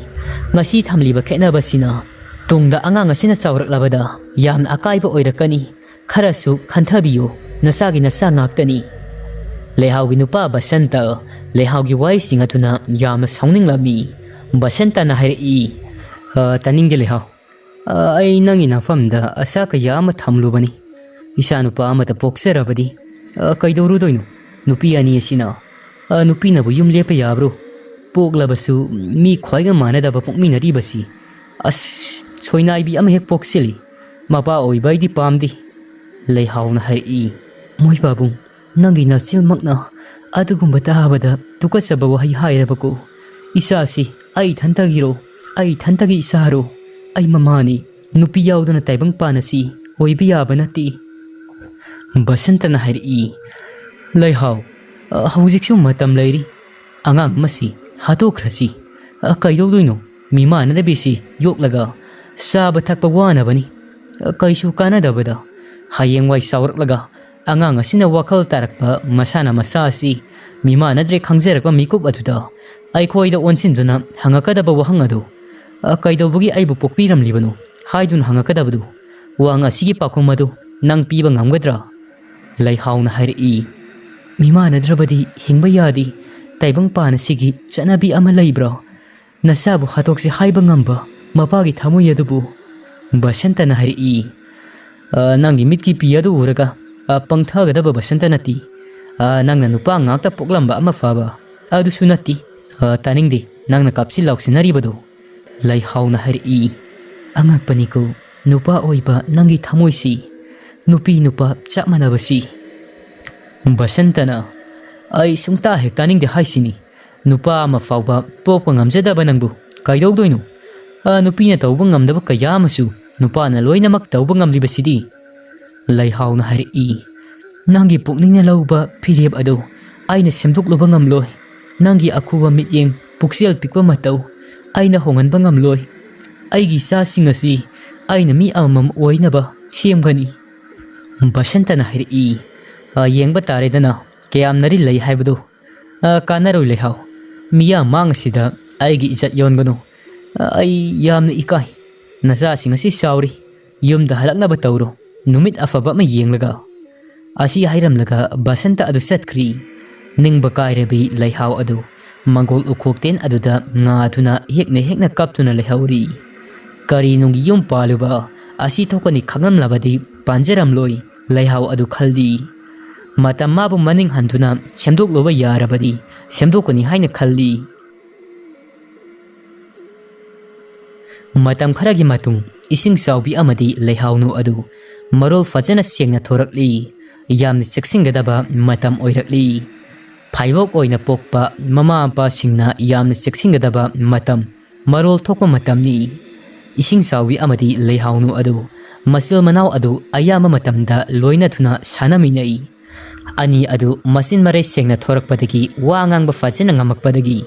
ꯉꯁꯤ ꯊꯝꯂꯤꯕ ꯈꯦꯠꯅꯕꯁꯤꯅ ꯇꯨꯡꯗ ꯑꯉꯥꯡ ꯑꯁꯤꯅ ꯆꯥꯎꯔꯛꯂꯕꯗ ꯌꯥꯝꯅ ꯑꯀꯥꯏꯕ ꯑꯣꯏꯔꯛꯀꯅꯤ꯫ ꯈꯔꯁꯨ ꯈꯟꯊꯕꯤꯌꯨ, ꯅꯆꯥꯒꯤ ꯅꯆꯥ ꯉꯥꯛꯇꯅꯤ꯫" ꯂꯩꯍꯥꯎꯒꯤ ꯅꯨꯄꯥ ꯕꯁꯟꯇ ꯂꯩꯍꯥꯎꯒꯤ ꯋꯥꯍꯩꯁꯤꯡ ꯑꯗꯨꯅ ꯌꯥꯝꯅ ꯁꯥꯎꯅꯤꯡꯂꯝꯃꯤ꯫ ꯕꯁꯟꯇꯅ ꯍꯥꯏꯔꯛꯏ, "ꯑ, ꯇꯥꯅꯤꯡꯗꯦ ꯂꯩꯍꯥꯎ꯫ ꯑ, ꯑꯩ ꯅꯪꯒꯤ ꯅꯐꯝꯗ ꯑꯁꯥ ꯀꯌꯥ ꯑꯃ ꯊꯝꯂꯨꯕꯅꯤ꯫ ꯏꯆꯥ ꯅꯨꯄꯥ ꯑꯃꯇ ꯄꯣꯛꯆꯔꯕꯗꯤ, ꯑ, ꯀꯩꯗꯧꯔꯨꯗꯣꯏꯅꯣ? ꯅꯨꯄꯤ ꯑꯅꯤ ꯑꯁꯤꯅ, ꯑ, ꯅꯨꯄꯤꯅꯕꯨ ꯌꯨꯝ ꯂꯦꯞꯄ ꯌꯥꯕ꯭ꯔꯣ? ꯄꯣꯛꯂꯕꯁꯨ ꯃꯤ ꯈ꯭ꯋꯥꯏꯒ ꯃꯥꯟꯅꯗꯕ ꯄꯣꯛꯃꯤꯟꯅꯔꯤꯕꯁꯤ꯫ ꯑꯁ, ꯁꯣꯏꯅꯥꯏꯕꯤ ꯑꯃ ꯍꯦꯛ ꯄꯣꯛꯁꯤꯜꯂꯤ꯫ ꯃꯄꯥ ꯑꯣꯏꯕ ꯑꯩꯗꯤ ꯄꯥꯝꯗꯦ꯫" ꯂꯩꯍꯥꯎꯅ ꯍꯥꯏꯔꯛꯏ, "ꯃꯣꯏ ꯄꯥꯕꯨꯡ, ꯅꯪꯒꯤ ꯅꯆꯤꯜꯃꯛꯅ ꯑꯗꯨꯒꯨꯝꯕ ꯇꯥꯕꯗ ꯇꯨꯀꯠꯆꯕ ꯋꯥꯍꯩ ꯍꯥꯏꯔꯕꯀꯣ? ꯏꯆꯥꯁꯤ ꯑꯩ ꯏꯊꯟꯇꯒꯤꯔꯣ? ꯑꯩ ꯏꯊꯟꯇꯒꯤ ꯏꯆꯥꯔꯣ? ꯑꯩ ꯃꯃꯥꯅꯤ꯫ ꯅꯨꯄꯤ ꯌꯥꯎꯗꯅ ꯇꯥꯏꯕꯪ ꯄꯥꯟ ꯑꯁꯤ ꯑꯣꯏꯕ ꯌꯥꯕ ꯅꯠꯇꯦ꯫" ꯕꯁꯟꯇꯅ ꯍꯥꯏꯔꯛꯏ, "ꯂꯩꯍꯥꯎ, ꯑ, ꯍꯧꯖꯤꯛꯁꯨ ꯃꯇꯝ ꯂꯩꯔꯤ꯫ ꯑꯉꯥꯡ ꯑꯃꯁꯤ ꯍꯥꯠꯇꯣꯛꯈ꯭ꯔꯁꯤ꯫ ꯑ, ꯀꯩꯗꯧꯗꯣꯏꯅꯣ? ꯃꯤꯃꯥꯟꯅꯗꯕꯤꯁꯤ ꯌꯣꯛꯂꯒ ꯆꯥꯕ ꯊꯛꯄ ꯋꯥꯅꯕꯅꯤ꯫ ꯑ, ꯀꯩꯁꯨ ꯀꯥꯟꯅꯗꯕꯗ ꯍꯌꯦꯡꯋꯥꯏ ꯆꯥꯎꯔꯛꯂꯒ ꯑꯉꯥꯡ ꯑꯁꯤꯅ ꯋꯥꯈꯜ ꯇꯥꯔꯛꯄ ꯃꯁꯥꯅ ꯃꯁꯥ ꯑꯁꯤ ꯃꯤꯃꯥꯟꯅꯗ꯭ꯔꯦ ꯈꯪꯖꯔꯛꯄ ꯃꯤꯀꯨꯞ ꯑꯗꯨꯗ ꯑꯩꯈꯣꯏꯗ ꯑꯣꯟꯁꯤꯟꯗꯨꯅ ꯍꯪꯉꯛꯀꯗꯕ ꯋꯥꯍꯪ ꯑꯗꯨ, 'ꯑ, ꯀꯩꯗꯧꯕꯒꯤ ꯑꯩꯕꯨ ꯄꯣꯛꯄꯤꯔꯝꯂꯤꯕꯅꯣ?' ꯍꯥꯏꯗꯨꯅ ꯍꯪꯉꯛꯀꯗꯕꯗꯨ, ꯋꯥꯍꯪ ꯑꯁꯤꯒꯤ ꯄꯥꯎꯈꯨꯝ ꯑꯗꯨ ꯅꯪ ꯄꯤꯕ ꯉꯝꯒꯗ꯭ꯔꯥ?" ꯂꯩꯍꯥꯎꯅ ꯍꯥꯏꯔꯛꯏ, "ꯃꯤꯃꯥꯟꯅꯗ꯭ꯔꯕꯗꯤ ꯍꯤꯡꯕ ꯌꯥꯗꯦ꯫ ꯇꯥꯏꯕꯪꯄꯥꯟ ꯑꯁꯤꯒꯤ ꯆꯠꯅꯕꯤ ꯑꯃ ꯂꯩꯕ꯭ꯔꯣ? ꯅꯆꯥꯕꯨ ꯍꯥꯠꯇꯣꯛꯁꯤ ꯍꯥꯏꯕ ꯉꯝꯕ ꯃꯄꯥꯒꯤ ꯊꯃꯣꯏ ꯑꯗꯨꯕꯨ?" ꯕꯁꯟꯇꯅ ꯍꯥꯏꯔꯛꯏ, "ꯑ, ꯅꯪꯒꯤ ꯃꯤꯠꯀꯤ ꯄꯤ ꯑꯗꯨ ꯎꯔꯒ, ꯑ, ꯄꯪꯊꯒꯗꯕ ꯕꯁꯟꯇ ꯅꯠꯇꯦ꯫ ꯑ, ꯅꯪꯅ ꯅꯨꯄꯥ ꯉꯥꯛꯇ ꯄꯣꯛꯂꯝꯕ ꯑꯃ ꯐꯕ ꯑꯗꯨꯁꯨ ꯅꯠꯇꯦ꯫ ꯑ, ꯇꯥꯅꯤꯡꯗꯦ ꯅꯪꯅ ꯀꯥꯞꯁꯤ ꯂꯥꯎꯁꯤꯟꯅꯔꯤꯕꯗꯨ꯫" ꯂꯩꯍꯥꯎꯅ ꯍꯥꯏꯔꯛꯏ, "ꯑꯉꯛꯄꯅꯤꯀꯣ ꯅꯨꯄꯥ ꯑꯣꯏꯕ ꯅꯪꯒꯤ ꯊꯃꯣꯏꯁꯤ, ꯅꯨꯄꯤ ꯅꯨꯄꯥ ꯆꯞ ꯃꯥꯟꯅꯕꯁꯤ꯫" ꯕꯁꯟꯇꯅ, "ꯑꯩ ꯁꯨꯡꯇꯥ ꯍꯦꯛ ꯇꯥꯅꯤꯡꯗꯦ ꯍꯥꯏꯁꯤꯅꯤ꯫ ꯅꯨꯄꯥ ꯑꯃ ꯐꯥꯎꯕ ꯄꯣꯛꯄ ꯉꯝꯖꯗꯕ ꯅꯪꯕꯨ ꯀꯩꯗꯧꯗꯣꯏꯅꯣ? ꯑ, ꯅꯨꯄꯤꯅ ꯇꯧꯕ ꯉꯝꯗꯕ ꯀꯌꯥ ꯑꯃꯁꯨ ꯅꯨꯄꯥꯅ ꯂꯣꯏꯅꯃꯛ ꯇꯧꯕ ꯉꯝꯂꯤꯕꯁꯤꯗꯤ?" ꯂꯩꯍꯥꯎꯅ ꯍꯥꯏꯔꯛꯏ, "ꯅꯪꯒꯤ ꯄꯨꯛꯅꯤꯡꯅ ꯂꯧꯕ ꯐꯤꯔꯦꯞ ꯑꯗꯨ ꯑꯩꯅ ꯁꯦꯝꯗꯣꯛꯂꯨꯕ ꯉꯝꯂꯣꯏ꯫ ꯅꯪꯒꯤ ꯑꯈꯨꯕ ꯃꯤꯠꯌꯦꯡ, ꯄꯨꯛꯆꯦꯜ ꯄꯤꯛꯄ ꯃꯇꯧ ꯑꯩꯅ ꯍꯣꯡꯍꯟꯕ ꯉꯝꯂꯣꯏ꯫ ꯑꯩꯒꯤ ꯏꯆꯥꯁꯤꯡ ꯑꯁꯤ ꯑꯩꯅ ꯃꯤ ꯑꯃꯃꯝ ꯑꯣꯏꯅꯕ ꯁꯦꯝꯒꯅꯤ꯫" ꯕꯁꯟꯇꯅ ꯍꯥꯏꯔꯛꯏ, "ꯑ, ꯌꯦꯡꯕ ꯇꯥꯔꯦꯗꯅ ꯀꯌꯥꯝ ꯅꯔꯤꯜ ꯂꯩ ꯍꯥꯏꯕꯗꯨ꯫ ꯑ, ꯀꯥꯟꯅꯔꯣꯏ ꯂꯩꯍꯥꯎ꯫ ꯃꯤꯌꯥꯝ ꯃꯥꯡ ꯑꯁꯤꯗ ꯑꯩꯒꯤ ꯏꯖꯠ ꯌꯣꯟꯒꯅꯨ꯫ ꯑ, ꯑꯩ ꯌꯥꯝꯅ ꯏꯀꯥꯏ꯫ ꯅꯆꯥꯁꯤꯡ ꯑꯁꯤ ꯆꯥꯎꯔꯤ꯫ ꯌꯨꯝꯗ ꯍꯜꯂꯛꯅꯕ ꯇꯧꯔꯣ꯫ ꯅꯨꯃꯤꯠ ꯑꯐꯕ ꯑꯃ ꯌꯦꯡꯂꯒ꯫" ꯑꯁꯤ ꯍꯥꯏꯔꯝꯂꯒ ꯕꯁꯟꯇ ꯑꯗꯨ ꯆꯠꯈ꯭ꯔꯤ꯫ ꯅꯤꯡꯕ ꯀꯥꯏꯔꯕꯤ ꯂꯩꯍꯥꯎ ꯑꯗꯨ ꯃꯪꯒꯣꯜ ꯎꯈꯣꯛꯇꯦꯟ ꯑꯗꯨꯗ ꯉꯥꯗꯨꯅ ꯍꯦꯛꯅ ꯍꯦꯛꯅ ꯀꯞꯇꯨꯅ ꯂꯩꯍꯧꯔꯤ꯫ ꯀꯔꯤ ꯅꯨꯡꯒꯤ ꯌꯨꯝ ꯄꯥꯜꯂꯨꯕ ꯑꯁꯤ ꯊꯣꯛꯀꯅꯤ ꯈꯪꯂꯝꯂꯕꯗꯤ ꯄꯥꯟꯖꯔꯝꯂꯣꯏ, ꯂꯩꯍꯥꯎ ꯑꯗꯨ ꯈꯜꯂꯤ꯫ ꯃꯇꯝ ꯃꯥꯕꯨ ꯃꯅꯤꯡ ꯍꯟꯗꯨꯅ ꯁꯦꯝꯗꯣꯛꯂꯨꯕ ꯌꯥꯔꯕꯗꯤ ꯁꯦꯝꯗꯣꯛꯀꯅꯤ ꯍꯥꯏꯅ ꯈꯜꯂꯤ꯫ ꯃꯇꯝ ꯈꯔꯒꯤ ꯃꯇꯨꯡ ꯏꯁꯤꯡ ꯆꯥꯎꯕꯤ ꯑꯃꯗꯤ ꯂꯩꯍꯥꯎꯅꯨ ꯑꯗꯨ ꯃꯔꯣꯜ ꯐꯖꯅ ꯁꯦꯡꯅ ꯊꯣꯔꯛꯂꯤ꯫ ꯌꯥꯝꯅ ꯆꯦꯛꯁꯤꯟꯒꯗꯕ ꯃꯇꯝ ꯑꯣꯏꯔꯛꯂꯤ꯫ ꯐꯥꯏꯕꯣꯛ ꯑꯣꯏꯅ ꯄꯣꯛꯄ ꯃꯃꯥ ꯃꯄꯥꯁꯤꯡꯅ ꯌꯥꯝꯅ ꯆꯦꯛꯁꯤꯟꯒꯗꯕ ꯃꯇꯝ, ꯃꯔꯣꯜ ꯊꯣꯛꯄ ꯃꯇꯝꯅꯤ꯫ ꯏꯁꯤꯡ ꯆꯥꯎꯕꯤ ꯑꯃꯗꯤ ꯂꯩꯍꯥꯎꯅꯨ ꯑꯗꯨ ꯃꯆꯤꯜ ꯃꯅꯥꯎ ꯑꯗꯨ ꯑꯌꯥꯝꯕ ꯃꯇꯝꯗ ꯂꯣꯏꯅꯗꯨꯅ ꯁꯥꯟꯅꯃꯤꯟꯅꯩ꯫ ꯑꯅꯤ ꯑꯗꯨ ꯃꯆꯤꯟ ꯃꯔꯩ ꯁꯦꯡꯅ ꯊꯣꯔꯛꯄꯗꯒꯤ, ꯋꯥ ꯉꯥꯡꯕ ꯐꯖꯅ ꯉꯝꯃꯛꯄꯗꯒꯤ,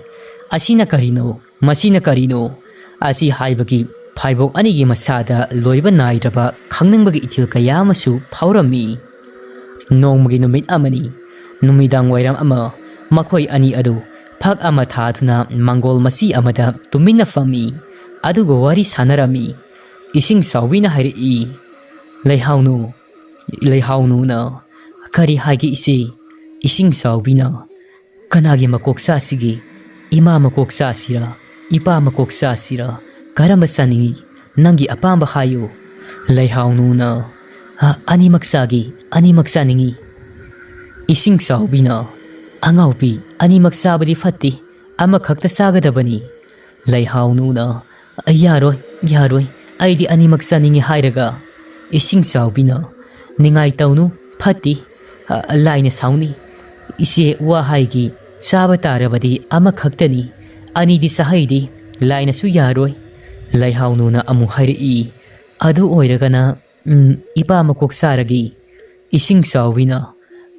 "ꯑꯁꯤꯅ ꯀꯔꯤꯅꯣ? ꯃꯁꯤꯅ ꯀꯔꯤꯅꯣ?" ꯑꯁꯤ ꯍꯥꯏꯕꯒꯤ ꯐꯥꯏꯕꯣꯛ ꯑꯅꯤꯒꯤ ꯃꯁꯥꯗ ꯂꯣꯏꯕ ꯅꯥꯏꯗ꯭ꯔꯕ ꯈꯪꯅꯤꯡꯕꯒꯤ ꯏꯊꯤꯜ ꯀꯌꯥ ꯑꯃꯁꯨ ꯐꯥꯎꯔꯝꯃꯤ꯫ ꯅꯣꯡꯃꯒꯤ ꯅꯨꯃꯤꯠ ꯑꯃꯅꯤ, ꯅꯨꯃꯤꯗꯥꯡ ꯋꯥꯏꯔꯝ ꯑꯃ, ꯃꯈꯣꯏ ꯑꯅꯤ ꯑꯗꯨ ꯐꯛ ꯑꯃ ꯊꯥꯗꯨꯅ ꯃꯪꯒꯣꯜ ꯃꯆꯤ ꯑꯃꯗ ꯇꯨꯃꯤꯟꯅ ꯐꯝꯃꯤ꯫ ꯑꯗꯨꯒ ꯋꯥꯔꯤ ꯁꯥꯟꯅꯔꯝꯃꯤ꯫ ꯏꯁꯤꯡ ꯆꯥꯎꯕꯤꯅ ꯍꯥꯏꯔꯛꯏ, "ꯂꯩꯍꯥꯎꯅꯨ, ꯂꯩꯍꯥꯎꯅꯨꯅ "ꯀꯔꯤ ꯍꯥꯏꯒꯦ ꯏꯆꯦ?" ꯏꯁꯤꯡ ꯆꯥꯎꯕꯤꯅ, "ꯀꯅꯥꯒꯤ ꯃꯀꯣꯛ ꯆꯥꯁꯤꯒꯦ? ꯏꯃꯥ ꯃꯀꯣꯛ ꯆꯥꯁꯤꯔꯥ? ꯏꯄꯥ ꯃꯀꯣꯛ ꯆꯥꯁꯤꯔꯥ? ꯀꯔꯝꯕ ꯆꯥꯅꯤꯡꯏ? ꯅꯪꯒꯤ ꯑꯄꯥꯝꯕ ꯍꯥꯏꯌꯨ꯫" ꯂꯩꯍꯥꯎꯅꯨꯅ, "ꯑ, ꯑꯅꯤꯃꯛ ꯆꯥꯒꯦ, ꯑꯅꯤꯃꯛ ꯆꯥꯅꯤꯡꯏ꯫" ꯏꯁꯤꯡ ꯆꯥꯎꯕꯤꯅ, "ꯑꯉꯥꯎꯕꯤ, ꯑꯅꯤꯃꯛ ꯆꯥꯕꯗꯤ ꯐꯠꯇꯦ, ꯑꯃꯈꯛꯇ ꯆꯥꯒꯗꯕꯅꯤ꯫" ꯂꯩꯍꯥꯎꯅꯨꯅ, "ꯌꯥꯔꯣꯏ, ꯌꯥꯔꯣꯏ, ꯑꯩꯗꯤ ꯑꯅꯤꯃꯛ ꯆꯥꯅꯤꯡꯏ" ꯍꯥꯏꯔꯒ꯫ ꯏꯁꯤꯡ ꯆꯥꯎꯕꯤꯅ, "ꯅꯤꯡꯉꯥꯏ ꯇꯧꯅꯨ, ꯐꯠꯇꯦ, ꯑ, ꯂꯥꯏꯅ ꯁꯥꯎꯅꯤ꯫ ꯏꯆꯦ ꯋꯥ ꯍꯥꯏꯒꯤ, ꯆꯥꯕ ꯇꯥꯔꯕꯗꯤ ꯑꯃꯈꯛꯇꯅꯤ, ꯑꯅꯤꯗꯤ ꯆꯥꯍꯩꯗꯦ, ꯂꯥꯏꯅꯁꯨ ꯌꯥꯔꯣꯏ꯫" ꯂꯩꯍꯥꯎꯅꯨꯅ ꯑꯃꯨꯛ ꯍꯥꯏꯔꯛꯏ, "ꯑꯗꯨ ꯑꯣꯏꯔꯒꯅ, ꯎꯝ, ꯏꯄꯥ ꯃꯀꯣꯛ ꯆꯥꯔꯒꯦ꯫" ꯏꯁꯤꯡ ꯆꯥꯎꯕꯤꯅ,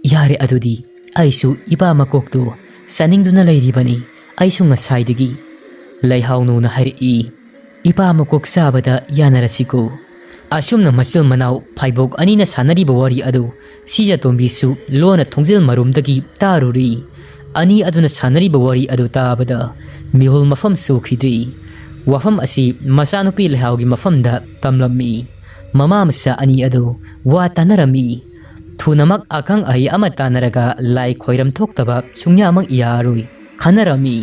"ꯌꯥꯔꯦ ꯑꯗꯨꯗꯤ, ꯑꯩꯁꯨ ꯏꯄꯥ ꯃꯀꯣꯛꯇꯨ ꯆꯥꯅꯤꯡꯗꯨꯅ ꯂꯩꯔꯤꯕꯅꯤ, ꯑꯩꯁꯨ ꯉꯁꯥꯏꯗꯒꯤ꯫" ꯂꯩꯍꯥꯎꯅꯨꯅ ꯍꯥꯏꯔꯛꯏ, "ꯏꯄꯥ ꯃꯀꯣꯛ ꯆꯥꯕꯗ ꯌꯥꯅꯔꯁꯤꯀꯣ꯫" ꯑꯁꯨꯝꯅ ꯃꯆꯤꯜ ꯃꯅꯥꯎ ꯐꯥꯏꯕꯣꯛ ꯑꯅꯤꯅ ꯁꯥꯟꯅꯔꯤꯕ ꯋꯥꯔꯤ ꯑꯗꯨ ꯁꯤꯖꯇꯣꯝꯕꯤꯁꯨ ꯂꯣꯟꯅ ꯊꯣꯡꯖꯤꯜ ꯃꯔꯨꯝꯗꯒꯤ ꯇꯥꯔꯨꯔꯤ꯫ ꯑꯅꯤ ꯑꯗꯨꯅ ꯁꯥꯟꯅꯔꯤꯕ ꯋꯥꯔꯤ ꯑꯗꯨ ꯇꯥꯕꯗ ꯃꯤꯍꯨꯜ ꯃꯐꯝ ꯁꯨꯈꯤꯗ꯭ꯔꯤ꯫ ꯋꯥꯐꯝ ꯑꯁꯤ ꯃꯆꯥꯅꯨꯄꯤ ꯂꯩꯍꯥꯎꯒꯤ ꯃꯐꯝꯗ ꯇꯝꯂꯝꯃꯤ꯫ ꯃꯃꯥ ꯃꯆꯥ ꯑꯅꯤ ꯑꯗꯨ ꯋꯥ ꯇꯥꯅꯔꯝꯃꯤ꯫ ꯊꯨꯅꯃꯛ ꯑꯈꯪ ꯑꯍꯩ ꯑꯃ ꯇꯥꯟꯅꯔꯒ ꯂꯥꯏ ꯈꯣꯏꯔꯝ ꯊꯣꯛꯇꯕ ꯁꯨꯡꯌꯥꯃꯛ ꯌꯥꯔꯣꯏ ꯈꯟꯅꯔꯝꯃꯤ꯫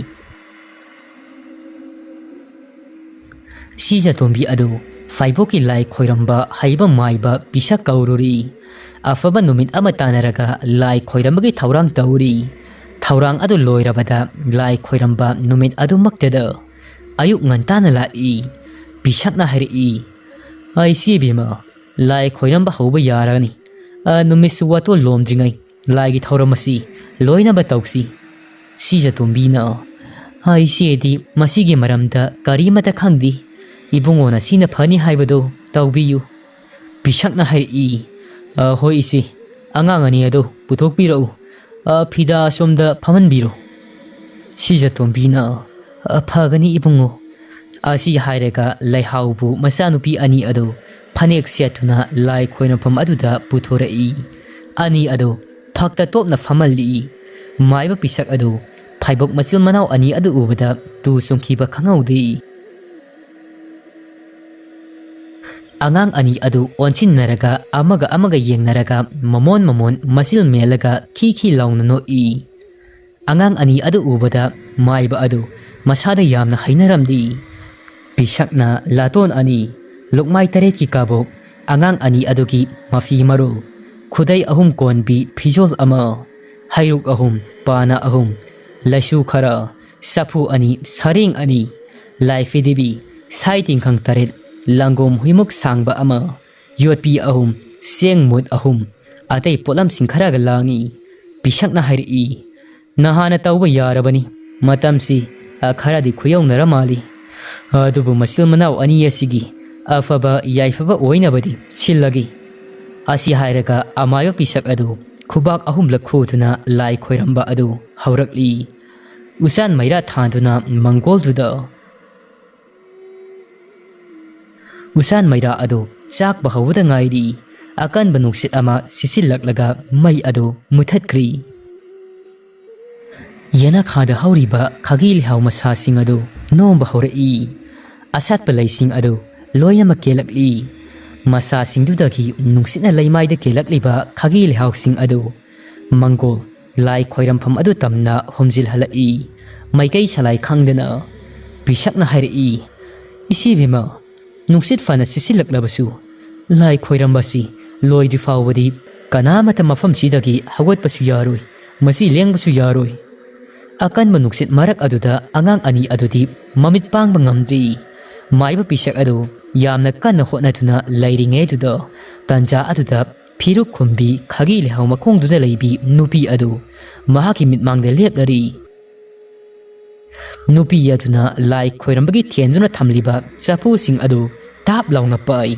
ꯁꯤꯖꯇꯣꯝꯕꯤ ꯑꯗꯨ ꯐꯥꯏꯕꯣꯛꯀꯤ ꯂꯥꯏ ꯈꯣꯏꯔꯝꯕ ꯍꯩꯕ ꯃꯥꯏꯕ ꯄꯤꯁꯛ ꯀꯧꯔꯨꯔꯤ꯫ ꯑꯐꯕ ꯅꯨꯃꯤꯠ ꯑꯃ ꯇꯥꯟꯅꯔꯒ ꯂꯥꯏ ꯈꯣꯏꯔꯝꯕꯒꯤ ꯊꯧꯔꯥꯡ ꯇꯧꯔꯤ꯫ ꯊꯧꯔꯥꯡ ꯑꯗꯨ ꯂꯣꯏꯔꯕꯗ ꯂꯥꯏ ꯈꯣꯏꯔꯝꯕ ꯅꯨꯃꯤꯠ ꯑꯗꯨꯃꯛꯇꯗ ꯑꯌꯨꯛ ꯉꯟꯇꯥꯅ ꯂꯥꯛꯏ꯫ ꯄꯤꯁꯛꯅ ꯍꯥꯏꯔꯛꯏ, "ꯑꯩ ꯏꯆꯦ ꯏꯕꯦꯝꯃ, ꯂꯥꯏ ꯈꯣꯏꯔꯝꯕ ꯍꯧꯕ ꯌꯥꯔꯒꯅꯤ꯫ ꯑ, ꯅꯨꯃꯤꯠꯁꯨ ꯋꯥꯇꯣꯜ ꯂꯣꯝꯗ꯭ꯔꯤꯉꯩ ꯂꯥꯏꯒꯤ ꯊꯧꯔꯝ ꯑꯁꯤ ꯂꯣꯏꯅꯕ ꯇꯧꯁꯤ꯫" ꯁꯤꯖꯇꯣꯝꯕꯤꯅ, "ꯑ, ꯏꯆꯦꯗꯤ ꯃꯁꯤꯒꯤ ꯃꯔꯝꯗ ꯀꯔꯤꯃꯇ ꯈꯪꯗꯦ꯫ ꯏꯕꯨꯡꯉꯣꯅ ꯁꯤꯅ ꯐꯅꯤ ꯍꯥꯏꯕꯗꯨ ꯇꯧꯕꯤꯌꯨ꯫" ꯄꯤꯁꯛꯅ ꯍꯥꯏꯔꯛꯏ, "ꯑ, ꯍꯣꯏ ꯏꯆꯦ, ꯑꯉꯥꯡ ꯑꯅꯤ ꯑꯗꯨ ꯄꯨꯊꯣꯛꯄꯤꯔꯛꯎ꯫ ꯑ, ꯐꯤꯗꯥ ꯑꯁꯣꯝꯗ ꯐꯝꯍꯟꯕꯤꯔꯣ꯫" ꯁꯤꯖꯇꯣꯝꯕꯤꯅ, "ꯑ, ꯐꯒꯅꯤ ꯏꯕꯨꯡꯉꯣ꯫" ꯑꯁꯤ ꯍꯥꯏꯔꯒ ꯂꯩꯍꯥꯎꯕꯨ ꯃꯆꯥꯅꯨꯄꯤ ꯑꯅꯤ ꯑꯗꯨ ꯐꯅꯦꯛ ꯁꯦꯠꯇꯨꯅ ꯂꯥꯏ ꯈꯣꯏꯔꯝꯐꯝ ꯑꯗꯨꯗ ꯄꯨꯊꯣꯔꯛꯏ꯫ ꯑꯅꯤ ꯑꯗꯨ ꯐꯛꯇ ꯇꯣꯞꯅ ꯐꯝꯍꯜꯂꯤ꯫ ꯃꯥꯏꯕ ꯄꯤꯁꯛ ꯑꯗꯨ ꯐꯥꯏꯕꯣꯛ ꯃꯆꯤꯜ ꯃꯅꯥꯎ ꯑꯅꯤ ꯑꯗꯨ ꯎꯕꯗ ꯇꯨ ꯆꯨꯡꯈꯤꯕ ꯈꯪꯍꯧꯗꯦ꯫ ꯑꯉꯥꯡ ꯑꯅꯤ ꯑꯗꯨ ꯑꯣꯟꯁꯤꯟꯅꯔꯒ ꯑꯃꯒ ꯑꯃꯒ ꯌꯦꯡꯅꯔꯒ ꯃꯃꯣꯟ ꯃꯃꯣꯟ ꯃꯆꯤꯜ ꯃꯦꯜꯂꯒ ꯈꯤ ꯈꯤ ꯂꯥꯎꯅ ꯅꯣꯛꯏ꯫ ꯑꯉꯥꯡ ꯑꯅꯤ ꯑꯗꯨ ꯎꯕꯗ ꯃꯥꯏꯕ ꯑꯗꯨ ꯃꯁꯥꯗ ꯌꯥꯝꯅ ꯍꯩꯅꯔꯝꯗꯦ꯫ ꯄꯤꯁꯛꯅ ꯂꯥꯇꯣꯟ ꯑꯅꯤ, ꯂꯨꯛꯃꯥꯏ ꯇꯔꯦꯠꯀꯤ ꯀꯕꯣꯛ, ꯑꯉꯥꯡ ꯑꯅꯤ ꯑꯗꯨꯒꯤ ꯃꯐꯤ ꯃꯔꯣꯜ, ꯈꯨꯗꯩ ꯑꯍꯨꯝ ꯀꯣꯟꯕꯤ ꯐꯤꯖꯣꯜ ꯑꯃ, ꯍꯩꯔꯨꯛ ꯑꯍꯨꯝ, ꯄꯥꯅ ꯑꯍꯨꯝ, ꯂꯩꯁꯨ ꯈꯔ, ꯆꯐꯨ ꯑꯅꯤ, ꯁꯔꯦꯡ ꯑꯅꯤ, ꯂꯥꯏ ꯐꯤꯗꯤꯕꯤ, ꯁꯥꯏ ꯇꯤꯡꯈꯪ ꯇꯔꯦꯠ, ꯂꯪꯒꯣꯝ ꯍꯨꯏꯃꯨꯛ ꯁꯥꯡꯕ ꯑꯃ, ꯌꯣꯠꯄꯤ ꯑꯍꯨꯝ, ꯆꯦꯡ ꯃꯨꯠ ꯑꯍꯨꯝ, ꯑꯇꯩ ꯄꯣꯠꯂꯝꯁꯤꯡ ꯈꯔꯒ ꯂꯥꯡꯏ꯫ ꯄꯤꯁꯛꯅ ꯍꯥꯏꯔꯛꯏ, "ꯅꯍꯥꯟꯅ ꯇꯧꯕ ꯌꯥꯔꯕꯅꯤ, ꯃꯇꯝꯁꯤ ꯑ, ꯈꯔꯗꯤ ꯈꯨꯌꯧꯅꯔ ꯃꯥꯜꯂꯤ꯫ ꯑꯗꯨꯕꯨ ꯃꯆꯤꯜ ꯃꯅꯥꯎ ꯑꯅꯤ ꯑꯁꯤꯒꯤ ꯑꯐꯕ ꯌꯥꯏꯐꯕ ꯑꯣꯏꯅꯕꯗꯤ ꯁꯤꯜꯂꯒꯦ"꯫ ꯑꯁꯤ ꯍꯥꯏꯔꯒ ꯑꯃꯥꯏꯕ ꯄꯤꯁꯛ ꯑꯗꯨ ꯈꯨꯕꯥꯛ ꯑꯍꯨꯝꯂꯛ ꯈꯨꯗꯨꯅ ꯂꯥꯏ ꯈꯣꯏꯔꯝꯕ ꯑꯗꯨ ꯍꯧꯔꯛꯂꯤ꯫ ꯎꯆꯥꯟ ꯃꯩꯔꯥ ꯊꯥꯟꯗꯨꯅ ꯃꯪꯒꯣꯜꯗꯨꯗ꯫ ꯎꯆꯥꯟ ꯃꯩꯔꯥ ꯑꯗꯨ ꯆꯥꯛꯄ ꯍꯧꯕꯗ ꯉꯥꯏꯔꯤ꯫ ꯑꯀꯟꯕ ꯅꯨꯡꯁꯤꯠ ꯑꯃ ꯁꯤꯠꯆꯤꯜꯂꯛꯂꯒ ꯃꯩ ꯑꯗꯨ ꯃꯨꯊꯠꯈ꯭ꯔꯤ꯫ ꯌꯦꯅꯈꯥꯗ ꯍꯧꯔꯤꯕ ꯈꯥꯒꯤ ꯂꯩꯍꯥꯎ ꯃꯁꯥꯁꯤꯡ ꯑꯗꯨ ꯅꯣꯝꯕ ꯍꯧꯔꯛꯏ꯫ ꯑꯁꯥꯠꯄ ꯂꯩꯁꯤꯡ ꯑꯗꯨ ꯂꯣꯏꯅꯃꯛ ꯀꯦꯜꯂꯛꯂꯤ꯫ ꯃꯁꯥꯁꯤꯡꯗꯨꯗꯒꯤ ꯅꯨꯡꯁꯤꯠꯅ ꯂꯩꯃꯥꯏꯗ ꯀꯦꯜꯂꯛꯂꯤꯕ ꯈꯥꯒꯤ ꯂꯩꯍꯥꯎꯁꯤꯡ ꯑꯗꯨ ꯃꯪꯒꯣꯜ ꯂꯥꯏ ꯈꯣꯏꯔꯝꯐꯝ ꯑꯗꯨ ꯇꯝꯅ ꯍꯨꯝꯖꯤꯜꯍꯜꯂꯛꯏ꯫ ꯃꯥꯏꯀꯩ ꯁꯂꯥꯏ ꯈꯪꯗꯅ ꯄꯤꯁꯛꯅ ꯍꯥꯏꯔꯛꯏ, "ꯏꯆꯦꯕꯦꯝꯃ, ꯅꯨꯡꯁꯤꯠ ꯐꯅ ꯁꯤꯠꯆꯤꯜꯂꯛꯂꯕꯁꯨ ꯂꯥꯏ ꯈꯣꯏꯔꯝꯕꯁꯤ ꯂꯣꯏꯗ꯭ꯔꯤ ꯐꯥꯎꯕꯗꯤ ꯀꯅꯥꯃꯠꯇ ꯃꯐꯝꯁꯤꯗꯒꯤ ꯍꯧꯒꯠꯄꯁꯨ ꯌꯥꯔꯣꯏ, ꯃꯁꯤ ꯂꯦꯡꯕꯁꯨ ꯌꯥꯔꯣꯏ"꯫ ꯑꯀꯟꯕ ꯅꯨꯡꯁꯤꯠ ꯃꯔꯛ ꯑꯗꯨꯗ ꯑꯉꯥꯡ ꯑꯅꯤ ꯑꯗꯨꯗꯤ ꯃꯃꯤꯠ ꯄꯥꯡꯕ ꯉꯝꯗ꯭ꯔꯤ꯫ ꯃꯥꯏꯕ ꯄꯤꯁꯛ ꯑꯗꯨ ꯌꯥꯝꯅ ꯀꯟꯅ ꯍꯣꯠꯅꯗꯨꯅ ꯂꯩꯔꯤꯉꯩꯗꯨꯗ ꯇꯟꯖꯥ ꯑꯗꯨꯗ ꯐꯤꯔꯨꯛ ꯈꯨꯝꯕꯤ ꯈꯥꯒꯤ ꯂꯩꯍꯥꯎ ꯃꯈꯣꯡꯗꯨꯗ ꯂꯩꯕꯤ ꯅꯨꯄꯤ ꯑꯗꯨ ꯃꯍꯥꯛꯀꯤ ꯃꯤꯠꯃꯥꯡꯗ ꯂꯦꯞꯂꯔꯤ꯫ ꯅꯨꯄꯤ ꯑꯗꯨꯅ ꯂꯥꯏ ꯈꯣꯏꯔꯝꯕꯒꯤ ꯊꯦꯟꯗꯨꯅ ꯊꯝꯂꯤꯕ ꯆꯐꯨꯁꯤꯡ ꯑꯗꯨ ꯇꯥꯞ ꯂꯥꯎꯅ ꯄꯥꯏ꯫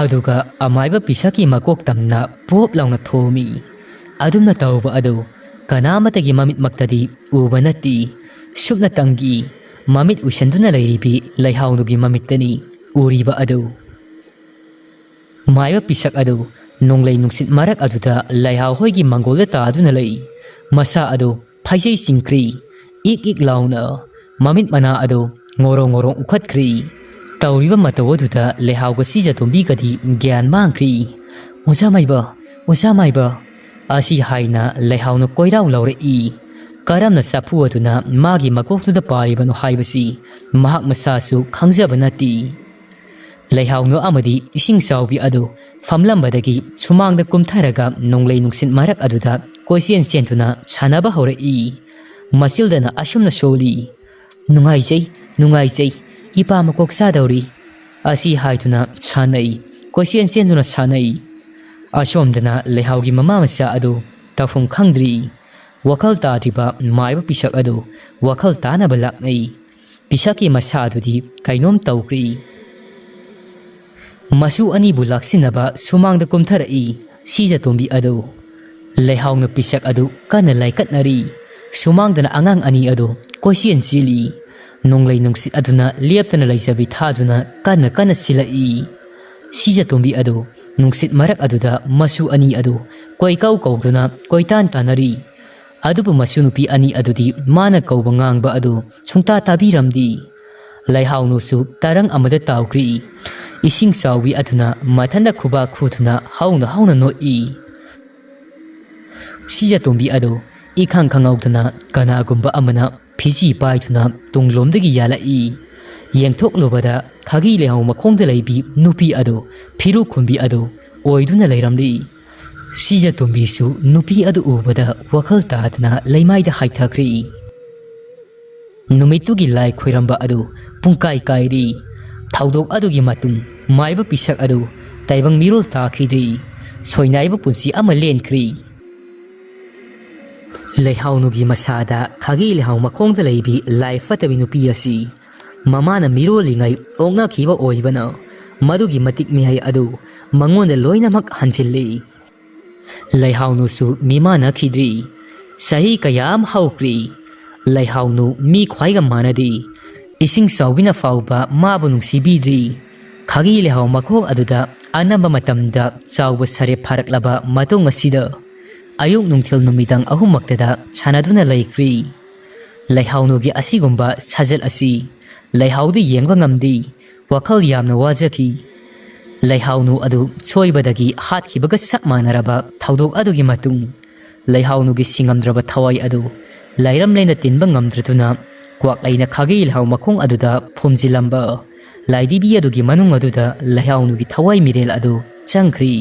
ꯑꯗꯨꯒ ꯑꯃꯥꯏꯕ ꯄꯤꯁꯛꯀꯤ ꯃꯀꯣꯛ ꯇꯝꯅ ꯄꯣꯞ ꯂꯥꯎꯅ ꯊꯣꯝꯃꯤ꯫ ꯑꯗꯨꯝꯅ ꯇꯧꯕ ꯑꯗꯨ ꯀꯅꯥꯃꯠꯇꯒꯤ ꯃꯃꯤꯠꯃꯛꯇꯗꯤ ꯎꯕ ꯅꯠꯇꯦ꯫ ꯁꯨꯞꯅꯇꯪꯒꯤ ꯃꯃꯤꯠ ꯎꯏꯁꯟꯗꯨꯅ ꯂꯩꯔꯤꯕꯤ ꯂꯩꯍꯥꯎꯗꯨꯒꯤ ꯃꯃꯤꯠꯇꯅꯤ ꯎꯔꯤꯕ ꯑꯗꯨ꯫ ꯃꯥꯏꯕ ꯄꯤꯁꯛ ꯑꯗꯨ ꯅꯣꯡꯂꯩ ꯅꯨꯡꯁꯤꯠ ꯃꯔꯛ ꯑꯗꯨꯗ ꯂꯩꯍꯥꯎ ꯍꯣꯏꯒꯤ ꯃꯪꯒꯣꯜꯗ ꯇꯥꯗꯨꯅ ꯂꯩ꯫ ꯃꯁꯥ ꯑꯗꯨ ꯐꯩꯖꯩ ꯆꯤꯡꯈ꯭ꯔꯤ꯫ ꯏꯛ ꯏꯛ ꯂꯥꯎꯅ ꯃꯃꯤꯠ ꯃꯅꯥ ꯑꯗꯨ ꯉꯣꯔꯣꯡ ꯉꯣꯔꯣꯡ ꯎꯈꯠꯈ꯭ꯔꯤ꯫ ꯇꯧꯔꯤꯕ ꯃꯇꯧ ꯑꯗꯨꯗ ꯂꯩꯍꯥꯎꯒ ꯁꯤꯖꯇꯣꯝꯕꯤꯒꯗꯤ ꯒ꯭ꯌꯥꯟ ꯃꯥꯡꯈ꯭ꯔꯦ꯫ "ꯑꯣꯖꯥ ꯃꯥꯏꯕ, ꯑꯣꯖꯥ ꯃꯥꯏꯕ!" ꯑꯁꯤ ꯍꯥꯏꯅ ꯂꯩꯍꯥꯎꯅ ꯀꯣꯏꯔꯥꯎ ꯂꯥꯎꯔꯛꯏ꯫ ꯀꯔꯝꯅ ꯆꯐꯨ ꯑꯗꯨꯅ ꯃꯥꯒꯤ ꯃꯀꯣꯛꯇꯨꯗ ꯄꯥꯜꯂꯤꯕꯅꯣ ꯍꯥꯏꯕꯁꯤ ꯃꯍꯥꯛ ꯃꯁꯥꯁꯨ ꯈꯪꯖꯕ ꯅꯠꯇꯦ꯫ ꯂꯩꯍꯥꯎꯅꯨ ꯑꯃꯗꯤ ꯏꯁꯤꯡ ꯆꯥꯎꯕꯤ ꯑꯗꯨ ꯐꯝꯂꯝꯕꯗꯒꯤ ꯁꯨꯃꯥꯡꯗ ꯀꯨꯝꯊꯔꯒ ꯅꯣꯡꯂꯩ ꯅꯨꯡꯁꯤꯠ ꯃꯔꯛ ꯑꯗꯨꯗ ꯀꯣꯏꯆꯦꯟ ꯆꯦꯟꯗꯨꯅ ꯁꯥꯟꯅꯕ ꯍꯧꯔꯛꯏ꯫ ꯃꯆꯤꯜꯗꯅ ꯑꯁꯨꯝꯅ ꯁꯣꯜꯂꯤ, "ꯅꯨꯡꯉꯥꯏꯖꯩ, ꯅꯨꯡꯉꯥꯏꯖꯩ, ꯏꯄꯥ ꯃꯀꯣꯛ ꯆꯥꯗꯧꯔꯤ" ꯑꯁꯤ ꯍꯥꯏꯗꯨꯅ ꯁꯥꯟꯅꯩ, ꯀꯣꯏꯆꯦꯟ ꯆꯦꯟꯗꯨꯅ ꯁꯥꯟꯅꯩ꯫ ꯑꯁꯣꯝꯗꯅ ꯂꯩꯍꯥꯎꯒꯤ ꯃꯃꯥ ꯃꯆꯥ ꯑꯗꯨ ꯇꯧꯐꯝ ꯈꯪꯗ꯭ꯔꯤ꯫ ꯋꯥꯈꯜ ꯇꯥꯗ꯭ꯔꯤꯕ ꯃꯥꯏꯕ ꯄꯤꯁꯛ ꯑꯗꯨ ꯋꯥꯈꯜ ꯇꯥꯅꯕ ꯂꯥꯛꯅꯩ꯫ ꯄꯤꯁꯛꯀꯤ ꯃꯁꯥ ꯑꯗꯨꯗꯤ ꯀꯩꯅꯣꯝ ꯇꯧꯈ꯭ꯔꯦ꯫ ꯃꯆꯨ ꯑꯅꯤꯕꯨ ꯂꯥꯛꯁꯤꯟꯅꯕ ꯁꯨꯃꯥꯡꯗ ꯀꯨꯝꯊꯔꯛꯏ ꯁꯤꯖꯇꯣꯝꯕꯤ ꯑꯗꯨ꯫ ꯂꯩꯍꯥꯎꯅ ꯄꯤꯁꯛ ꯑꯗꯨ ꯀꯟꯅ ꯂꯥꯏꯀꯠꯅꯔꯤ꯫ ꯁꯨꯃꯥꯡꯗꯅ ꯑꯉꯥꯡ ꯑꯅꯤ ꯑꯗꯨ ꯀꯣꯏꯆꯦꯟ ꯆꯦꯜꯂꯤ꯫ ꯅꯣꯡꯂꯩ ꯅꯨꯡꯁꯤꯠ ꯑꯗꯨꯅ ꯂꯦꯞꯇꯅ ꯂꯩꯖꯕꯤ ꯊꯥꯗꯨꯅ ꯀꯟꯅ ꯀꯟꯅ ꯁꯤꯜꯂꯛꯏ꯫ ꯁꯤꯖꯇꯣꯝꯕꯤ ꯑꯗꯨ ꯅꯨꯡꯁꯤꯠ ꯃꯔꯛ ꯑꯗꯨꯗ ꯃꯆꯨ ꯑꯅꯤ ꯑꯗꯨ ꯀꯣꯏꯀꯧ ꯀꯧꯗꯨꯅ ꯀꯣꯏꯇꯥꯟ ꯇꯥꯟꯅꯔꯤ꯫ ꯑꯗꯨꯕꯨ ꯃꯆꯨ ꯅꯨꯄꯤ ꯑꯅꯤ ꯑꯗꯨꯗꯤ ꯃꯥꯅ ꯀꯧꯕ ꯉꯥꯡꯕ ꯑꯗꯨ ꯁꯨꯡꯇꯥ ꯇꯥꯕꯤꯔꯝꯗꯦ꯫ ꯂꯩꯍꯥꯎꯅꯨꯁꯨ ꯇꯔꯪ ꯑꯃꯗ ꯇꯥꯎꯈ꯭ꯔꯤ꯫ ꯏꯁꯤꯡ ꯆꯥꯎꯕꯤ ꯑꯗꯨꯅ ꯃꯊꯟꯇ ꯈꯨꯕꯥꯛ ꯈꯨꯗꯨꯅ ꯍꯧꯅ ꯍꯧꯅ ꯅꯣꯛꯏ꯫ ꯁꯤꯖꯇꯣꯝꯕꯤ ꯑꯗꯨ ꯏꯈꯪ ꯈꯪꯍꯧꯗꯅ ꯀꯅꯥꯒꯨꯝꯕ ꯑꯃꯅ ꯐꯤꯖꯤ ꯄꯥꯏꯗꯨꯅ ꯇꯨꯡꯂꯣꯝꯗꯒꯤ ꯌꯥꯜꯂꯛꯏ꯫ ꯌꯦꯡꯊꯣꯛꯂꯨꯕꯗ ꯈꯥꯒꯤ ꯂꯩꯍꯥꯎ ꯃꯈꯣꯡꯗ ꯂꯩꯕꯤ ꯅꯨꯄꯤ ꯑꯗꯨ ꯐꯤꯔꯨꯛ ꯈꯨꯝꯕꯤ ꯑꯗꯨ ꯑꯣꯏꯗꯨꯅ ꯂꯩꯔꯝꯂꯤ꯫ ꯁꯤꯖꯇꯣꯝꯕꯤꯁꯨ ꯅꯨꯄꯤ ꯑꯗꯨ ꯎꯕꯗ ꯋꯥꯈꯜ ꯇꯥꯗꯅ ꯂꯩꯃꯥꯏꯗ ꯍꯥꯏꯊꯈ꯭ꯔꯦ꯫ ꯅꯨꯃꯤꯠꯇꯨꯒꯤ ꯂꯥꯏ ꯈꯣꯏꯔꯝꯕ ꯑꯗꯨ ꯄꯨꯡꯀꯥꯏ ꯀꯥꯏꯔꯤ꯫ ꯊꯧꯗꯣꯛ ꯑꯗꯨꯒꯤ ꯃꯇꯨꯡ ꯃꯥꯏꯕ ꯄꯤꯁꯛ ꯑꯗꯨ ꯇꯥꯏꯕꯪ ꯃꯤꯔꯣꯜ ꯇꯥꯈꯤꯗ꯭ꯔꯤ꯫ ꯁꯣꯏꯅꯥꯏꯕ ꯄꯨꯟꯁꯤ ꯑꯃ ꯂꯦꯟꯈ꯭ꯔꯤ꯫ ꯂꯩꯍꯥꯎꯅꯨꯒꯤ ꯃꯁꯥꯗ ꯈꯥꯒꯤ ꯂꯩꯍꯥꯎ ꯃꯈꯣꯡꯗ ꯂꯩꯕꯤ ꯂꯥꯏ ꯐꯠꯇꯕꯤ ꯅꯨꯄꯤ ꯑꯁꯤ ꯃꯃꯥꯅ ꯃꯤꯔꯣꯜꯂꯤꯉꯩ ꯑꯣꯛꯅꯈꯤꯕ ꯑꯣꯏꯕꯅ ꯃꯗꯨꯒꯤ ꯃꯇꯤꯛ ꯃꯤꯍꯩ ꯑꯗꯨ ꯃꯉꯣꯟꯗ ꯂꯣꯏꯅꯃꯛ ꯍꯟꯖꯤꯜꯂꯤ꯫ ꯂꯩꯍꯥꯎꯅꯨꯁꯨ ꯃꯤꯃꯥꯟꯅꯈꯤꯗ꯭ꯔꯤ꯫ ꯆꯍꯤ ꯀꯌꯥ ꯑꯃ ꯍꯧꯈ꯭ꯔꯤ꯫ ꯂꯩꯍꯥꯎꯅꯨ ꯃꯤ ꯈ꯭ꯋꯥꯏꯒ ꯃꯥꯟꯅꯗꯦ꯫ ꯏꯁꯤꯡ ꯆꯥꯎꯕꯤꯅ ꯐꯥꯎꯕ ꯃꯥꯕꯨ ꯅꯨꯡꯁꯤꯕꯤꯗ꯭ꯔꯤ꯫ ꯈꯥꯒꯤ ꯂꯩꯍꯥꯎ ꯃꯈꯣꯡ ꯑꯗꯨꯗ ꯑꯅꯝꯕ ꯃꯇꯝꯗ ꯆꯥꯎꯕ ꯁꯔꯦꯞ ꯐꯥꯔꯛꯂꯕ ꯃꯇꯨꯡ ꯑꯁꯤꯗ ꯑꯌꯨꯛ ꯅꯨꯡꯊꯤꯜ ꯅꯨꯃꯤꯗꯥꯡ ꯑꯍꯨꯝꯃꯛꯇꯗ ꯁꯥꯟꯅꯗꯨꯅ ꯂꯩꯈ꯭ꯔꯤ꯫ ꯂꯩꯍꯥꯎꯅꯨꯒꯤ ꯑꯁꯤꯒꯨꯝꯕ ꯁꯥꯖꯠ ꯑꯁꯤ ꯂꯩꯍꯥꯎꯗ ꯌꯦꯡꯕ ꯉꯝꯗꯦ꯫ ꯋꯥꯈꯜ ꯌꯥꯝꯅ ꯋꯥꯖꯈꯤ꯫ ꯂꯩꯍꯥꯎꯅꯨ ꯑꯗꯨ ꯁꯣꯏꯕꯗꯒꯤ ꯍꯥꯠꯈꯤꯕꯒ ꯆꯞ ꯃꯥꯟꯅꯔꯕ ꯊꯧꯗꯣꯛ ꯑꯗꯨꯒꯤ ꯃꯇꯨꯡ, ꯂꯩꯍꯥꯎꯅꯨꯒꯤ ꯁꯤꯡꯉꯝꯗ꯭ꯔꯕ ꯊꯋꯥꯏ ꯑꯗꯨ ꯂꯩꯔꯝꯂꯦꯅ ꯇꯤꯟꯕ ꯉꯝꯗ꯭ꯔꯗꯨꯅ ꯀ꯭ꯋꯥꯛꯂꯩꯅ ꯈꯥꯒꯤ ꯂꯩꯍꯥꯎ ꯃꯈꯣꯡ ꯑꯗꯨꯗ ꯐꯨꯝꯖꯤꯜꯂꯝꯕ ꯂꯥꯏꯙꯤꯕꯤ ꯑꯗꯨꯒꯤ ꯃꯅꯨꯡ ꯑꯗꯨꯗ ꯂꯩꯍꯥꯎꯅꯨꯒꯤ ꯊꯋꯥꯏ ꯃꯤꯔꯦꯜ ꯑꯗꯨ ꯆꯪꯈ꯭ꯔꯤ꯫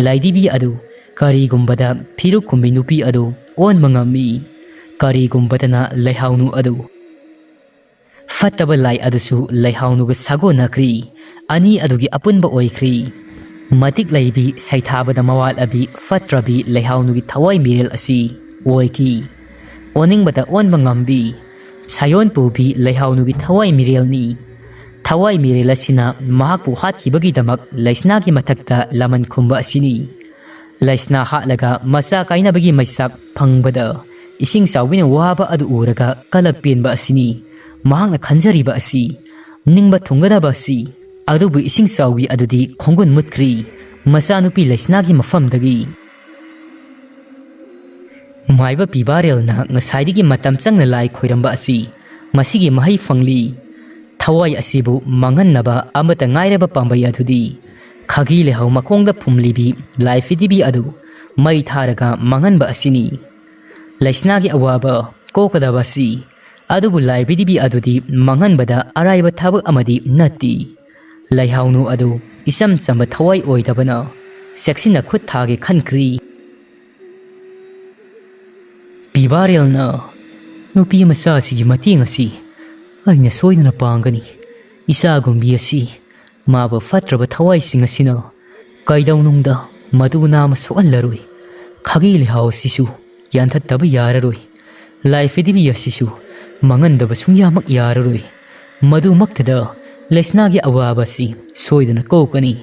ꯂꯥꯏꯙꯤꯕꯤ ꯑꯗꯨ ꯀꯔꯤꯒꯨꯝꯕꯗ ꯐꯤꯔꯨꯛ ꯀꯨꯝꯕꯤ ꯅꯨꯄꯤ ꯑꯗꯨ ꯑꯣꯟꯕ ꯉꯝꯃꯤ꯫ ꯀꯔꯤꯒꯨꯝꯕꯗꯅ ꯂꯩꯍꯥꯎꯅꯨ ꯑꯗꯨ ꯐꯠꯇꯕ ꯂꯥꯏ ꯑꯗꯨꯁꯨ ꯂꯩꯍꯥꯎꯅꯨꯒ ꯁꯥꯒꯣꯟꯅꯈ꯭ꯔꯤ꯫ ꯑꯅꯤ ꯑꯗꯨꯒꯤ ꯑꯄꯨꯟꯕ ꯑꯣꯏꯈ꯭ꯔꯤ꯫ ꯃꯇꯤꯛ ꯂꯩꯕꯤ, ꯁꯩꯊꯥꯕꯗ ꯃꯋꯥꯠꯂꯕꯤ, ꯐꯠꯇ꯭ꯔꯕꯤ ꯂꯩꯍꯥꯎꯅꯨꯒꯤ ꯊꯋꯥꯏ ꯃꯤꯔꯦꯜ ꯑꯁꯤ ꯑꯣꯏꯈꯤ꯫ ꯑꯣꯅꯤꯡꯕꯗ ꯑꯣꯟꯕ ꯉꯝꯕꯤ, ꯁꯥꯌꯣꯟ ꯄꯨꯕꯤ ꯂꯩꯍꯥꯎꯅꯨꯒꯤ ꯊꯋꯥꯏ ꯃꯤꯔꯦꯜꯅꯤ꯫ ꯊꯋꯥꯏ ꯃꯤꯔꯦꯜ ꯑꯁꯤꯅ ꯃꯍꯥꯛꯄꯨ ꯍꯥꯠꯈꯤꯕꯒꯤꯗꯃꯛ ꯂꯩꯁꯅꯥꯒꯤ ꯃꯊꯛꯇ ꯂꯃꯟ ꯈꯨꯝꯕ ꯑꯁꯤꯅꯤ꯫ ꯂꯩꯁꯅꯥ ꯍꯥꯠꯂꯒ ꯃꯆꯥ ꯀꯥꯏꯅꯕꯒꯤ ꯃꯩꯆꯥꯛ ꯐꯪꯕꯗ ꯏꯁꯤꯡ ꯆꯥꯎꯕꯤꯅ ꯋꯥꯕ ꯑꯗꯨ ꯎꯔꯒ ꯀꯂꯛ ꯄꯦꯟꯕ ꯑꯁꯤꯅꯤ꯫ ꯃꯍꯥꯛꯅ ꯈꯟꯖꯔꯤꯕ ꯑꯁꯤ ꯅꯤꯡꯕ ꯊꯨꯡꯒꯗꯕ ꯑꯁꯤ꯫ ꯑꯗꯨꯕꯨ ꯏꯁꯤꯡ ꯆꯥꯎꯕꯤ ꯑꯗꯨꯗꯤ ꯈꯣꯡꯒꯨꯟ ꯃꯨꯠꯈ꯭ꯔꯤ꯫ ꯃꯆꯥꯅꯨꯄꯤ ꯂꯩꯁꯅꯥꯒꯤ ꯃꯐꯝꯗꯒꯤ꯫ ꯃꯥꯏꯕ ꯄꯤꯕꯥꯔꯦꯜꯅ ꯉꯁꯥꯏꯗꯒꯤ ꯃꯇꯝ ꯆꯪꯅ ꯂꯥꯏ ꯈꯣꯏꯔꯝꯕ ꯑꯁꯤ ꯃꯁꯤꯒꯤ ꯃꯍꯩ ꯐꯪꯂꯤ꯫ ꯊꯋꯥꯏ ꯑꯁꯤꯕꯨ ꯃꯥꯡꯍꯟꯅꯕ ꯑꯃꯠꯇ ꯉꯥꯏꯔꯕ ꯄꯥꯝꯕꯩ ꯑꯗꯨꯗꯤ ꯈꯥꯒꯤ ꯂꯩꯍꯥꯎ ꯃꯈꯣꯡꯗ ꯐꯨꯝꯂꯤꯕꯤ ꯂꯥꯏ ꯐꯤꯗꯤꯕꯤ ꯑꯗꯨ ꯃꯩ ꯊꯥꯔꯒ ꯃꯥꯡꯍꯟꯕ ꯑꯁꯤꯅꯤ꯫ ꯂꯩꯁꯅꯥꯒꯤ ꯑꯋꯥꯕ ꯀꯣꯛꯀꯗꯕ ꯑꯁꯤ, ꯑꯗꯨꯕꯨ ꯂꯥꯏ ꯐꯤꯗꯤꯕꯤ ꯑꯗꯨꯗꯤ ꯃꯥꯡꯍꯟꯕꯗ ꯑꯔꯥꯏꯕ ꯊꯕꯛ ꯑꯃꯗꯤ ꯅꯠꯇꯦ꯫ ꯂꯩꯍꯥꯎꯅꯨ ꯑꯗꯨ ꯏꯆꯝ ꯆꯝꯕ ꯊꯋꯥꯏ ꯑꯣꯏꯗꯕꯅ ꯆꯦꯛꯁꯤꯟꯅ ꯈꯨꯠ ꯊꯥꯒꯦ ꯈꯟꯈ꯭ꯔꯤ꯫ ꯄꯤꯕꯥꯔꯦꯜꯅ ꯅꯨꯄꯤ ꯃꯆꯥꯁꯤꯒꯤ ꯃꯇꯦꯡ ꯑꯁꯤ ꯑꯩꯅ ꯁꯣꯏꯗꯅ ꯄꯥꯡꯒꯅꯤ꯫ ꯏꯆꯥꯒꯨꯝꯕꯤ ꯑꯁꯤ ꯃꯥꯕꯨ ꯐꯠꯇ꯭ꯔꯕ ꯊꯋꯥꯏꯁꯤꯡ ꯑꯁꯤꯅ ꯀꯩꯗꯧꯅꯨꯡꯗ ꯃꯗꯨ ꯅꯥꯃ ꯁꯣꯛꯍꯜꯂꯔꯣꯏ꯫ ꯈꯥꯒꯤ ꯂꯩꯍꯥꯎ ꯑꯁꯤꯁꯨ ꯌꯥꯟꯊꯠꯇꯕ ꯌꯥꯔꯔꯣꯏ꯫ ꯂꯥꯏ ꯐꯤꯗꯤꯕꯤ ꯑꯁꯤꯁꯨ ꯃꯥꯡꯍꯟꯗꯕ ꯁꯨꯡꯌꯥꯃꯛ ꯌꯥꯔꯔꯣꯏ꯫ ꯃꯗꯨꯃꯛꯇꯗ ꯂꯩꯁꯅꯥꯒꯤ ꯑꯋꯥꯕ ꯑꯁꯤ ꯁꯣꯏꯗꯅ ꯀꯣꯛꯀꯅꯤ꯫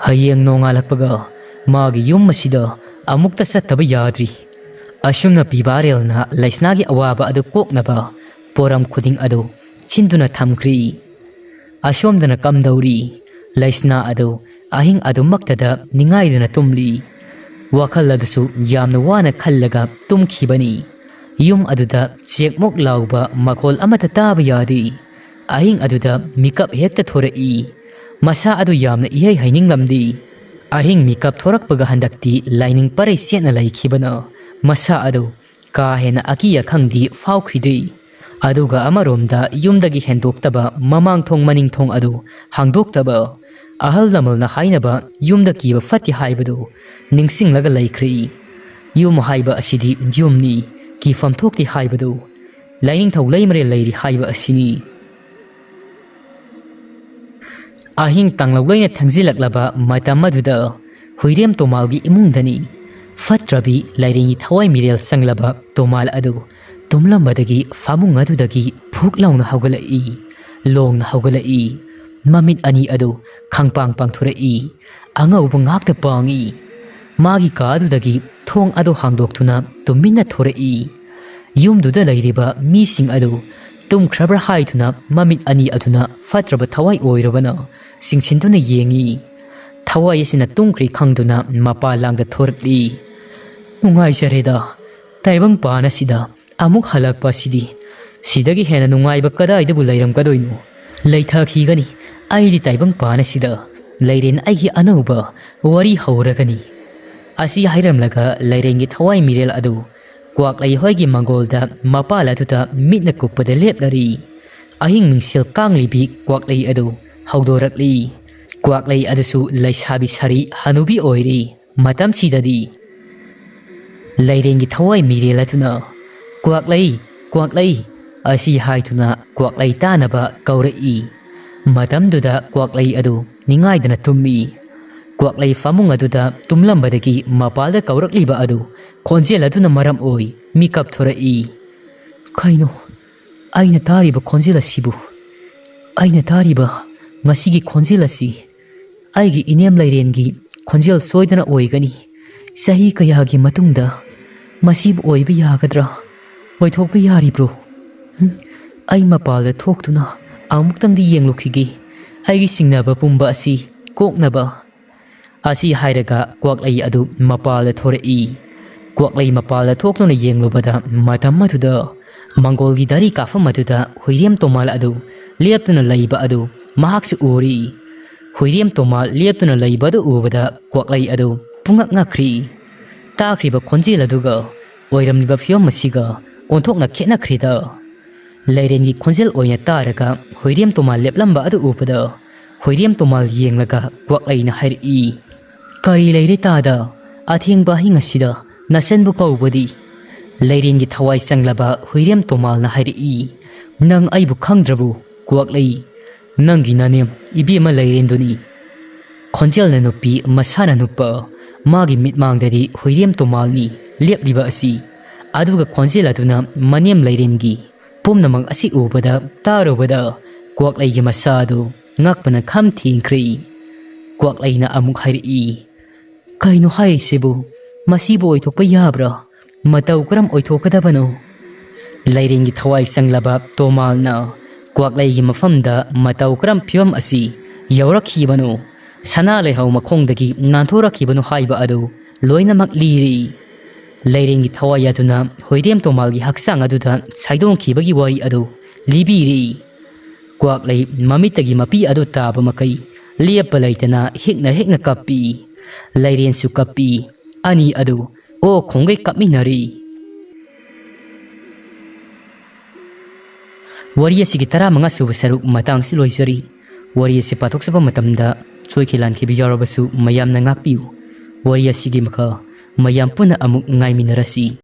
ꯍꯌꯦꯡ ꯅꯣꯡꯉꯥꯜꯂꯛꯄꯒ ꯃꯥꯒꯤ ꯌꯨꯝ ꯑꯁꯤꯗ ꯑꯃꯨꯛꯇ ꯆꯠꯇꯕ ꯌꯥꯗ꯭ꯔꯤ꯫ ꯑꯁꯨꯝꯅ ꯄꯤꯕꯥꯔꯦꯜꯅ ꯂꯩꯁꯅꯥꯒꯤ ꯑꯋꯥꯕ ꯑꯗꯨ ꯀꯣꯛꯅꯕ ꯄꯣꯔꯝ ꯈꯨꯗꯤꯡ ꯑꯗꯨ ꯁꯤꯟꯗꯨꯅ ꯊꯝꯈ꯭ꯔꯤ꯫ ꯑꯁꯣꯝꯗꯅ ꯀꯝꯗꯧꯔꯤ? ꯂꯩꯁꯅꯥ ꯑꯗꯨ ꯑꯍꯤꯡ ꯑꯗꯨꯃꯛꯇꯗ ꯅꯤꯡꯉꯥꯏꯗꯅ ꯇꯨꯝꯂꯤ꯫ ꯋꯥꯈꯜ ꯑꯗꯨꯁꯨ ꯌꯥꯝꯅ ꯋꯥꯅ ꯈꯜꯂꯒ ꯇꯨꯝꯈꯤꯕꯅꯤ꯫ ꯌꯨꯝ ꯑꯗꯨꯗ ꯆꯦꯛꯃꯣꯛ ꯂꯥꯎꯕ ꯃꯈꯣꯜ ꯑꯃꯠꯇ ꯇꯥꯕ ꯌꯥꯗꯦ꯫ ꯑꯍꯤꯡ ꯑꯗꯨꯗ ꯃꯤꯀꯞ ꯍꯦꯛꯇ ꯊꯣꯔꯛꯏ꯫ ꯃꯁꯥ ꯑꯗꯨ ꯌꯥꯝꯅ ꯏꯍꯩ ꯍꯩꯅꯤꯡꯂꯝꯗꯦ꯫ ꯑꯍꯤꯡ ꯃꯤꯀꯞ ꯊꯣꯔꯛꯄꯒ ꯍꯟꯗꯛꯇꯤ ꯂꯥꯏꯅꯤꯡ ꯄꯔꯩ ꯁꯦꯠꯅ ꯂꯩꯈꯤꯕꯅ ꯃꯁꯥ ꯑꯗꯨ ꯀꯥ ꯍꯦꯟꯅ ꯑꯀꯤ ꯑꯈꯪꯗꯤ ꯐꯥꯎꯈꯤꯗ꯭ꯔꯤ꯫ ꯑꯗꯨꯒ ꯑꯃꯔꯣꯝꯗ ꯌꯨꯝꯗꯒꯤ ꯍꯦꯟꯗꯣꯛꯇꯕ ꯃꯃꯥꯡ ꯊꯣꯡ ꯃꯅꯤꯡ ꯊꯣꯡ ꯑꯗꯨ ꯍꯥꯡꯗꯣꯛꯇꯕ, ꯑꯍꯜ ꯂꯃꯟꯅ ꯍꯥꯏꯅꯕ "ꯌꯨꯝꯗ ꯀꯤꯕ ꯐꯠꯇꯦ" ꯍꯥꯏꯕꯗꯨ ꯅꯤꯡꯁꯤꯡꯂꯒ ꯂꯩꯈ꯭ꯔꯦ꯫ ꯌꯨꯝ ꯍꯥꯏꯕ ꯑꯁꯤꯗꯤ ꯌꯨꯝꯅꯤ, ꯀꯤꯐꯝ ꯊꯣꯛꯇꯦ ꯍꯥꯏꯕꯗꯨ ꯂꯥꯏꯅꯤꯡꯊꯧ ꯂꯩꯃꯔꯦꯜ ꯂꯩꯔꯤ ꯍꯥꯏꯕ ꯑꯁꯤꯅꯤ꯫ ꯑꯍꯤꯡ ꯇꯥꯡꯂꯧ ꯂꯣꯏꯅ ꯊꯦꯡꯖꯤꯜꯂꯛꯂꯕ ꯃꯇꯝ ꯑꯗꯨꯗ ꯍꯨꯏꯔꯦꯝ ꯇꯣꯃꯥꯜꯒꯤ ꯏꯃꯨꯡꯗꯅꯤ꯫ ꯐꯠꯇ꯭ꯔꯕꯤ ꯂꯥꯏꯔꯦꯟꯒꯤ ꯊꯋꯥꯏ ꯃꯤꯔꯦꯜ ꯆꯪꯂꯕ ꯇꯣꯃꯥꯜ ꯑꯗꯨ ꯇꯨꯝꯂꯝꯕꯗꯒꯤ ꯐꯃꯨꯡ ꯑꯗꯨꯗꯒꯤ ꯐꯨꯛ ꯂꯥꯎꯅ ꯍꯧꯒꯠꯂꯛꯏ꯫ ꯂꯣꯡꯅ ꯍꯧꯒꯠꯂꯛꯏ꯫ ꯃꯃꯤꯠ ꯑꯅꯤ ꯑꯗꯨ ꯈꯪꯄꯥꯡ ꯄꯥꯡꯊꯣꯔꯛꯏ꯫ ꯑꯉꯧꯕ ꯉꯥꯛꯇ ꯄꯥꯡꯏ꯫ ꯃꯥꯒꯤ ꯀꯥ ꯑꯗꯨꯗꯒꯤ ꯊꯣꯡ ꯑꯗꯨ ꯍꯥꯡꯗꯣꯛꯇꯨꯅ ꯇꯨꯃꯤꯟꯅ ꯊꯣꯔꯛꯏ꯫ ꯌꯨꯝꯗꯨꯗ ꯂꯩꯔꯤꯕ ꯃꯤꯁꯤꯡ ꯑꯗꯨ ꯇꯨꯝꯈ꯭ꯔꯕ꯭ꯔꯥ ꯍꯥꯏꯗꯨꯅ ꯃꯃꯤꯠ ꯑꯅꯤ ꯑꯗꯨꯅ ꯐꯠꯇ꯭ꯔꯕ ꯊꯋꯥꯏ ꯑꯣꯏꯔꯕꯅ ꯆꯤꯡꯁꯤꯟꯗꯨꯅ ꯌꯦꯡꯏ꯫ ꯊꯋꯥꯏ ꯑꯁꯤꯅ ꯇꯨꯝꯈ꯭ꯔꯦ ꯈꯪꯗꯨꯅ ꯃꯄꯥ ꯂꯥꯡꯗ ꯊꯣꯔꯛꯂꯤ꯫ "ꯅꯨꯡꯉꯥꯏꯖꯔꯦꯗ, ꯇꯥꯏꯕꯪ ꯄꯥꯟ ꯑꯁꯤꯗ ꯑꯃꯨꯛ ꯍꯜꯂꯛꯄ ꯑꯁꯤꯗꯤ꯫ ꯁꯤꯗꯒꯤ ꯍꯦꯟꯅ ꯅꯨꯡꯉꯥꯏꯕ ꯀꯗꯥꯏꯗꯕꯨ ꯂꯩꯔꯝꯒꯗꯣꯏꯅꯣ? ꯂꯩꯊꯈꯤꯒꯅꯤ꯫ ꯑꯩꯗꯤ ꯇꯥꯏꯕꯪ ꯄꯥꯟ ꯑꯁꯤꯗ ꯂꯩꯔꯦꯟ ꯑꯩꯒꯤ ꯑꯅꯧꯕ ꯋꯥꯔꯤ ꯍꯧꯔꯒꯅꯤ"꯫ ꯑꯁꯤ ꯍꯥꯏꯔꯝꯂꯒ ꯂꯩꯔꯦꯟꯒꯤ ꯊꯋꯥꯏ ꯃꯤꯔꯦꯜ ꯑꯗꯨ ꯀ꯭ꯋꯥꯛꯂꯩ ꯍꯣꯏꯒꯤ ꯃꯪꯒꯣꯜꯗ ꯃꯄꯥꯜ ꯑꯗꯨꯗ ꯃꯤꯠꯅ ꯀꯨꯞꯄꯗ ꯂꯦꯞꯂꯔꯤ꯫ ꯑꯍꯤꯡ ꯃꯤꯡꯁꯦꯜ ꯀꯥꯡꯂꯤꯕꯤ ꯀ꯭ꯋꯥꯛꯂꯩ ꯑꯗꯨ ꯍꯧꯗꯣꯔꯛꯂꯤ꯫ ꯀ꯭ꯋꯥꯛꯂꯩ ꯑꯗꯨꯁꯨ ꯂꯩꯁꯥꯕꯤ ꯁꯥꯔꯤ ꯍꯅꯨꯕꯤ ꯑꯣꯏꯔꯤ꯫ ꯃꯇꯝꯁꯤꯗꯗꯤ ꯂꯩꯔꯦꯟꯒꯤ ꯊꯋꯥꯏ ꯃꯤꯔꯦꯜ ꯑꯗꯨꯅ "ꯀ꯭ꯋꯥꯛꯂꯩ, ꯀ꯭ꯋꯥꯛꯂꯩ" ꯑꯁꯤ ꯍꯥꯏꯗꯨꯅ ꯀ꯭ꯋꯥꯛꯂꯩ ꯇꯥꯅꯕ ꯀꯧꯔꯛꯏ꯫ ꯃꯇꯝꯗꯨꯗ ꯀ꯭ꯋꯥꯛꯂꯩ ꯑꯗꯨ ꯅꯤꯡꯉꯥꯏꯗꯅ ꯇꯨꯝꯃꯤ꯫ ꯀ꯭ꯋꯥꯛꯂꯩ ꯐꯃꯨꯡ ꯑꯗꯨꯗ ꯇꯨꯝꯂꯝꯕꯗꯒꯤ ꯃꯄꯥꯜꯗ ꯀꯧꯔꯛꯂꯤꯕ ꯑꯗꯨ ꯈꯣꯟꯖꯦꯜ ꯑꯗꯨꯅ ꯃꯔꯝ ꯑꯣꯏ ꯃꯤꯀꯞ ꯊꯣꯔꯛꯏ꯫ "ꯀꯩꯅꯣ ꯑꯩꯅ ꯇꯥꯔꯤꯕ ꯈꯣꯟꯖꯦꯜ ꯑꯁꯤꯕꯨ? ꯑꯩꯅ ꯇꯥꯔꯤꯕ ꯉꯁꯤꯒꯤ ꯈꯣꯟꯖꯦꯜ ꯑꯁꯤ ꯑꯩꯒꯤ ꯏꯅꯦꯝ ꯂꯩꯔꯦꯟꯒꯤ ꯈꯣꯟꯖꯦꯜ ꯁꯣꯏꯗꯅ ꯑꯣꯏꯒꯅꯤ꯫ ꯆꯍꯤ ꯀꯌꯥꯒꯤ ꯃꯇꯨꯡꯗ ꯃꯁꯤꯕꯨ ꯑꯣꯏꯕ ꯌꯥꯒꯗ꯭ꯔꯥ? ꯑꯣꯏꯊꯣꯛꯄ ꯌꯥꯔꯤꯕ꯭ꯔꯣ? ꯍꯨꯝ, ꯑꯩ ꯃꯄꯥꯜꯗ ꯊꯣꯛꯇꯨꯅ ꯑꯃꯨꯛꯇꯪꯗꯤ ꯌꯦꯡꯂꯨꯈꯤꯒꯦ, ꯑꯩꯒꯤ ꯆꯤꯡꯅꯕ ꯄꯨꯝꯕ ꯑꯁꯤ ꯀꯣꯛꯅꯕ"꯫ ꯑꯁꯤ ꯍꯥꯏꯔꯒ ꯀ꯭ꯋꯥꯛꯂꯩ ꯑꯗꯨ ꯃꯄꯥꯜꯗ ꯊꯣꯔꯛꯏ꯫ ꯀ꯭ꯋꯥꯛꯂꯩ ꯃꯄꯥꯜꯗ ꯊꯣꯛꯇꯨꯅ ꯌꯦꯡꯂꯨꯕꯗ ꯃꯇꯝ ꯑꯗꯨꯗ ꯃꯪꯒꯣꯜꯒꯤ ꯗꯥꯔꯤ ꯀꯥꯐꯝ ꯑꯗꯨꯗ ꯍꯨꯏꯔꯦꯝ ꯇꯣꯃꯥꯜ ꯑꯗꯨ ꯂꯦꯞꯇꯨꯅ ꯂꯩꯕ ꯑꯗꯨ ꯃꯍꯥꯛꯁꯨ ꯎꯔꯤ꯫ ꯍꯨꯏꯔꯦꯝ ꯇꯣꯃꯥꯜ ꯂꯦꯞꯇꯨꯅ ꯂꯩꯕ ꯑꯗꯨ ꯎꯕꯗ ꯀ꯭ꯋꯥꯛꯂꯩ ꯑꯗꯨ ꯄꯨꯡꯉꯛ ꯉꯛꯈ꯭ꯔꯤ꯫ ꯇꯥꯈ꯭ꯔꯤꯕ ꯈꯣꯟꯖꯦꯜ ꯑꯗꯨꯒ ꯑꯣꯏꯔꯝꯂꯤꯕ ꯐꯤꯕꯝ ꯑꯁꯤꯒ ꯑꯣꯟꯊꯣꯛꯅ ꯈꯦꯠꯅꯈ꯭ꯔꯦꯗ꯫ ꯂꯩꯔꯦꯟꯒꯤ ꯈꯣꯟꯖꯦꯜ ꯑꯣꯏꯅ ꯇꯥꯔꯒ ꯍꯨꯏꯔꯦꯝ ꯇꯣꯃꯥꯜ ꯂꯦꯞꯂꯝꯕ ꯑꯗꯨ ꯎꯕꯗ ꯍꯨꯏꯔꯦꯝ ꯇꯣꯃꯥꯜ ꯌꯦꯡꯂꯒ ꯀ꯭ꯋꯥꯛꯂꯩꯅ ꯍꯥꯏꯔꯛꯏ, "ꯀꯔꯤ ꯂꯩꯔꯦ ꯇꯥꯗ? ꯑꯊꯦꯡꯕ ꯑꯍꯤꯡ ꯑꯁꯤꯗ ꯅꯆꯟꯕꯨ ꯀꯧꯕꯗꯤ?" ꯂꯩꯔꯦꯟꯒꯤ ꯊꯋꯥꯏ ꯆꯪꯂꯕ ꯍꯨꯏꯔꯦꯝ ꯇꯣꯃꯥꯜꯅ ꯍꯥꯏꯔꯛꯏ, "ꯅꯪ ꯑꯩꯕꯨ ꯈꯪꯗ꯭ꯔꯕꯨ, ꯀ꯭ꯋꯥꯛꯂꯩ? ꯅꯪꯒꯤ ꯅꯅꯦꯝ ꯏꯕꯦꯝꯃ ꯂꯩꯔꯦꯟꯗꯨꯅꯤ꯫" ꯈꯣꯟꯖꯦꯜꯅ ꯅꯨꯄꯤ, ꯃꯁꯥꯅ ꯅꯨꯄꯥ, ꯃꯥꯒꯤ ꯃꯤꯠꯃꯥꯡꯗꯗꯤ ꯍꯨꯏꯔꯦꯝ ꯇꯣꯃꯥꯜꯅꯤ ꯂꯦꯞꯂꯤꯕ ꯑꯁꯤ꯫ ꯑꯗꯨꯒ ꯈꯣꯟꯖꯦꯜ ꯑꯗꯨꯅ ꯃꯅꯦꯝ ꯂꯩꯔꯦꯟꯒꯤ ꯄꯨꯝꯅꯃꯛ ꯑꯁꯤ ꯎꯕꯗ, ꯇꯥꯔꯨꯕꯗ ꯀ꯭ꯋꯥꯛꯂꯩꯒꯤ ꯃꯁꯥ ꯑꯗꯨ ꯉꯛꯄꯅ ꯈꯝ ꯊꯦꯡꯈ꯭ꯔꯦ꯫ ꯀ꯭ꯋꯥꯛꯂꯩꯅ ꯑꯃꯨꯛ ꯍꯥꯏꯔꯛꯏ, "ꯀꯩꯅꯣ ꯍꯥꯏꯔꯤꯁꯤꯕꯨ? ꯃꯁꯤꯕꯨ ꯑꯣꯏꯊꯣꯛꯄ ꯌꯥꯕ꯭ꯔꯥ? ꯃꯇꯧ ꯀꯔꯝ ꯑꯣꯏꯊꯣꯛꯀꯗꯕꯅꯣ?" ꯂꯩꯔꯦꯟꯒꯤ ꯊꯋꯥꯏ ꯆꯪꯂꯕ ꯇꯣꯃꯥꯜꯅ ꯀ꯭ꯋꯥꯛꯂꯩꯒꯤ ꯃꯐꯝꯗ ꯃꯇꯧ ꯀꯔꯝ ꯐꯤꯕꯝ ꯑꯁꯤ ꯌꯧꯔꯛꯈꯤꯕꯅꯣ, ꯁꯅꯥ ꯂꯩꯍꯥꯎ ꯃꯈꯣꯡꯗꯒꯤ ꯅꯥꯟꯊꯣꯔꯛꯈꯤꯕꯅꯣ ꯍꯥꯏꯕ ꯑꯗꯨ ꯂꯣꯏꯅꯃꯛ ꯂꯤꯔꯤ꯫ ꯂꯩꯔꯦꯟꯒꯤ ꯊꯋꯥꯏ ꯑꯗꯨꯅ ꯍꯨꯏꯔꯦꯝ ꯇꯣꯃꯥꯜꯒꯤ ꯍꯛꯆꯥꯡ ꯑꯗꯨꯗ ꯁꯥꯏꯗꯣꯡꯈꯤꯕꯒꯤ ꯋꯥꯔꯤ ꯑꯗꯨ ꯂꯤꯕꯤꯔꯤ꯫ ꯀ꯭ꯋꯥꯛꯂꯩ ꯃꯃꯤꯠꯇꯒꯤ ꯃꯄꯤ ꯑꯗꯨ ꯇꯥꯕ ꯃꯈꯩ ꯂꯦꯞꯄ ꯂꯩꯇꯅ ꯍꯤꯛꯅ ꯍꯤꯛꯅ ꯀꯞꯄꯤ꯫ ꯂꯩꯔꯦꯟꯁꯨ ꯀꯞꯄꯤ꯫ ꯑꯅꯤ ꯑꯗꯨ ꯑꯣ ꯈꯣꯡꯒꯩ ꯀꯞꯃꯤꯟꯅꯔꯤ꯫ ꯋꯥꯔꯤ ꯑꯁꯤꯒꯤ ꯇꯔꯥꯃꯉꯥ ꯁꯨꯕ ꯁꯔꯨꯛ ꯃꯇꯥꯡꯁꯤ ꯂꯣꯏꯖꯔꯤ꯫ ꯋꯥꯔꯤ ꯑꯁꯤ ꯄꯥꯊꯣꯛꯆꯕ ꯃꯇꯝꯗ ꯁꯣꯏꯈꯤ ꯂꯥꯟꯈꯤꯕ ꯌꯥꯎꯔꯕꯁꯨ ꯃꯌꯥꯝꯅ ꯉꯥꯛꯄꯤꯌꯨ꯫ ꯋꯥꯔꯤ ꯑꯁꯤꯒꯤ ꯃꯈꯥ ꯃꯌꯥꯝ ꯄꯨꯟꯅ ꯑꯃꯨꯛ ꯉꯥꯏꯃꯤꯟꯅꯔꯁꯤ꯫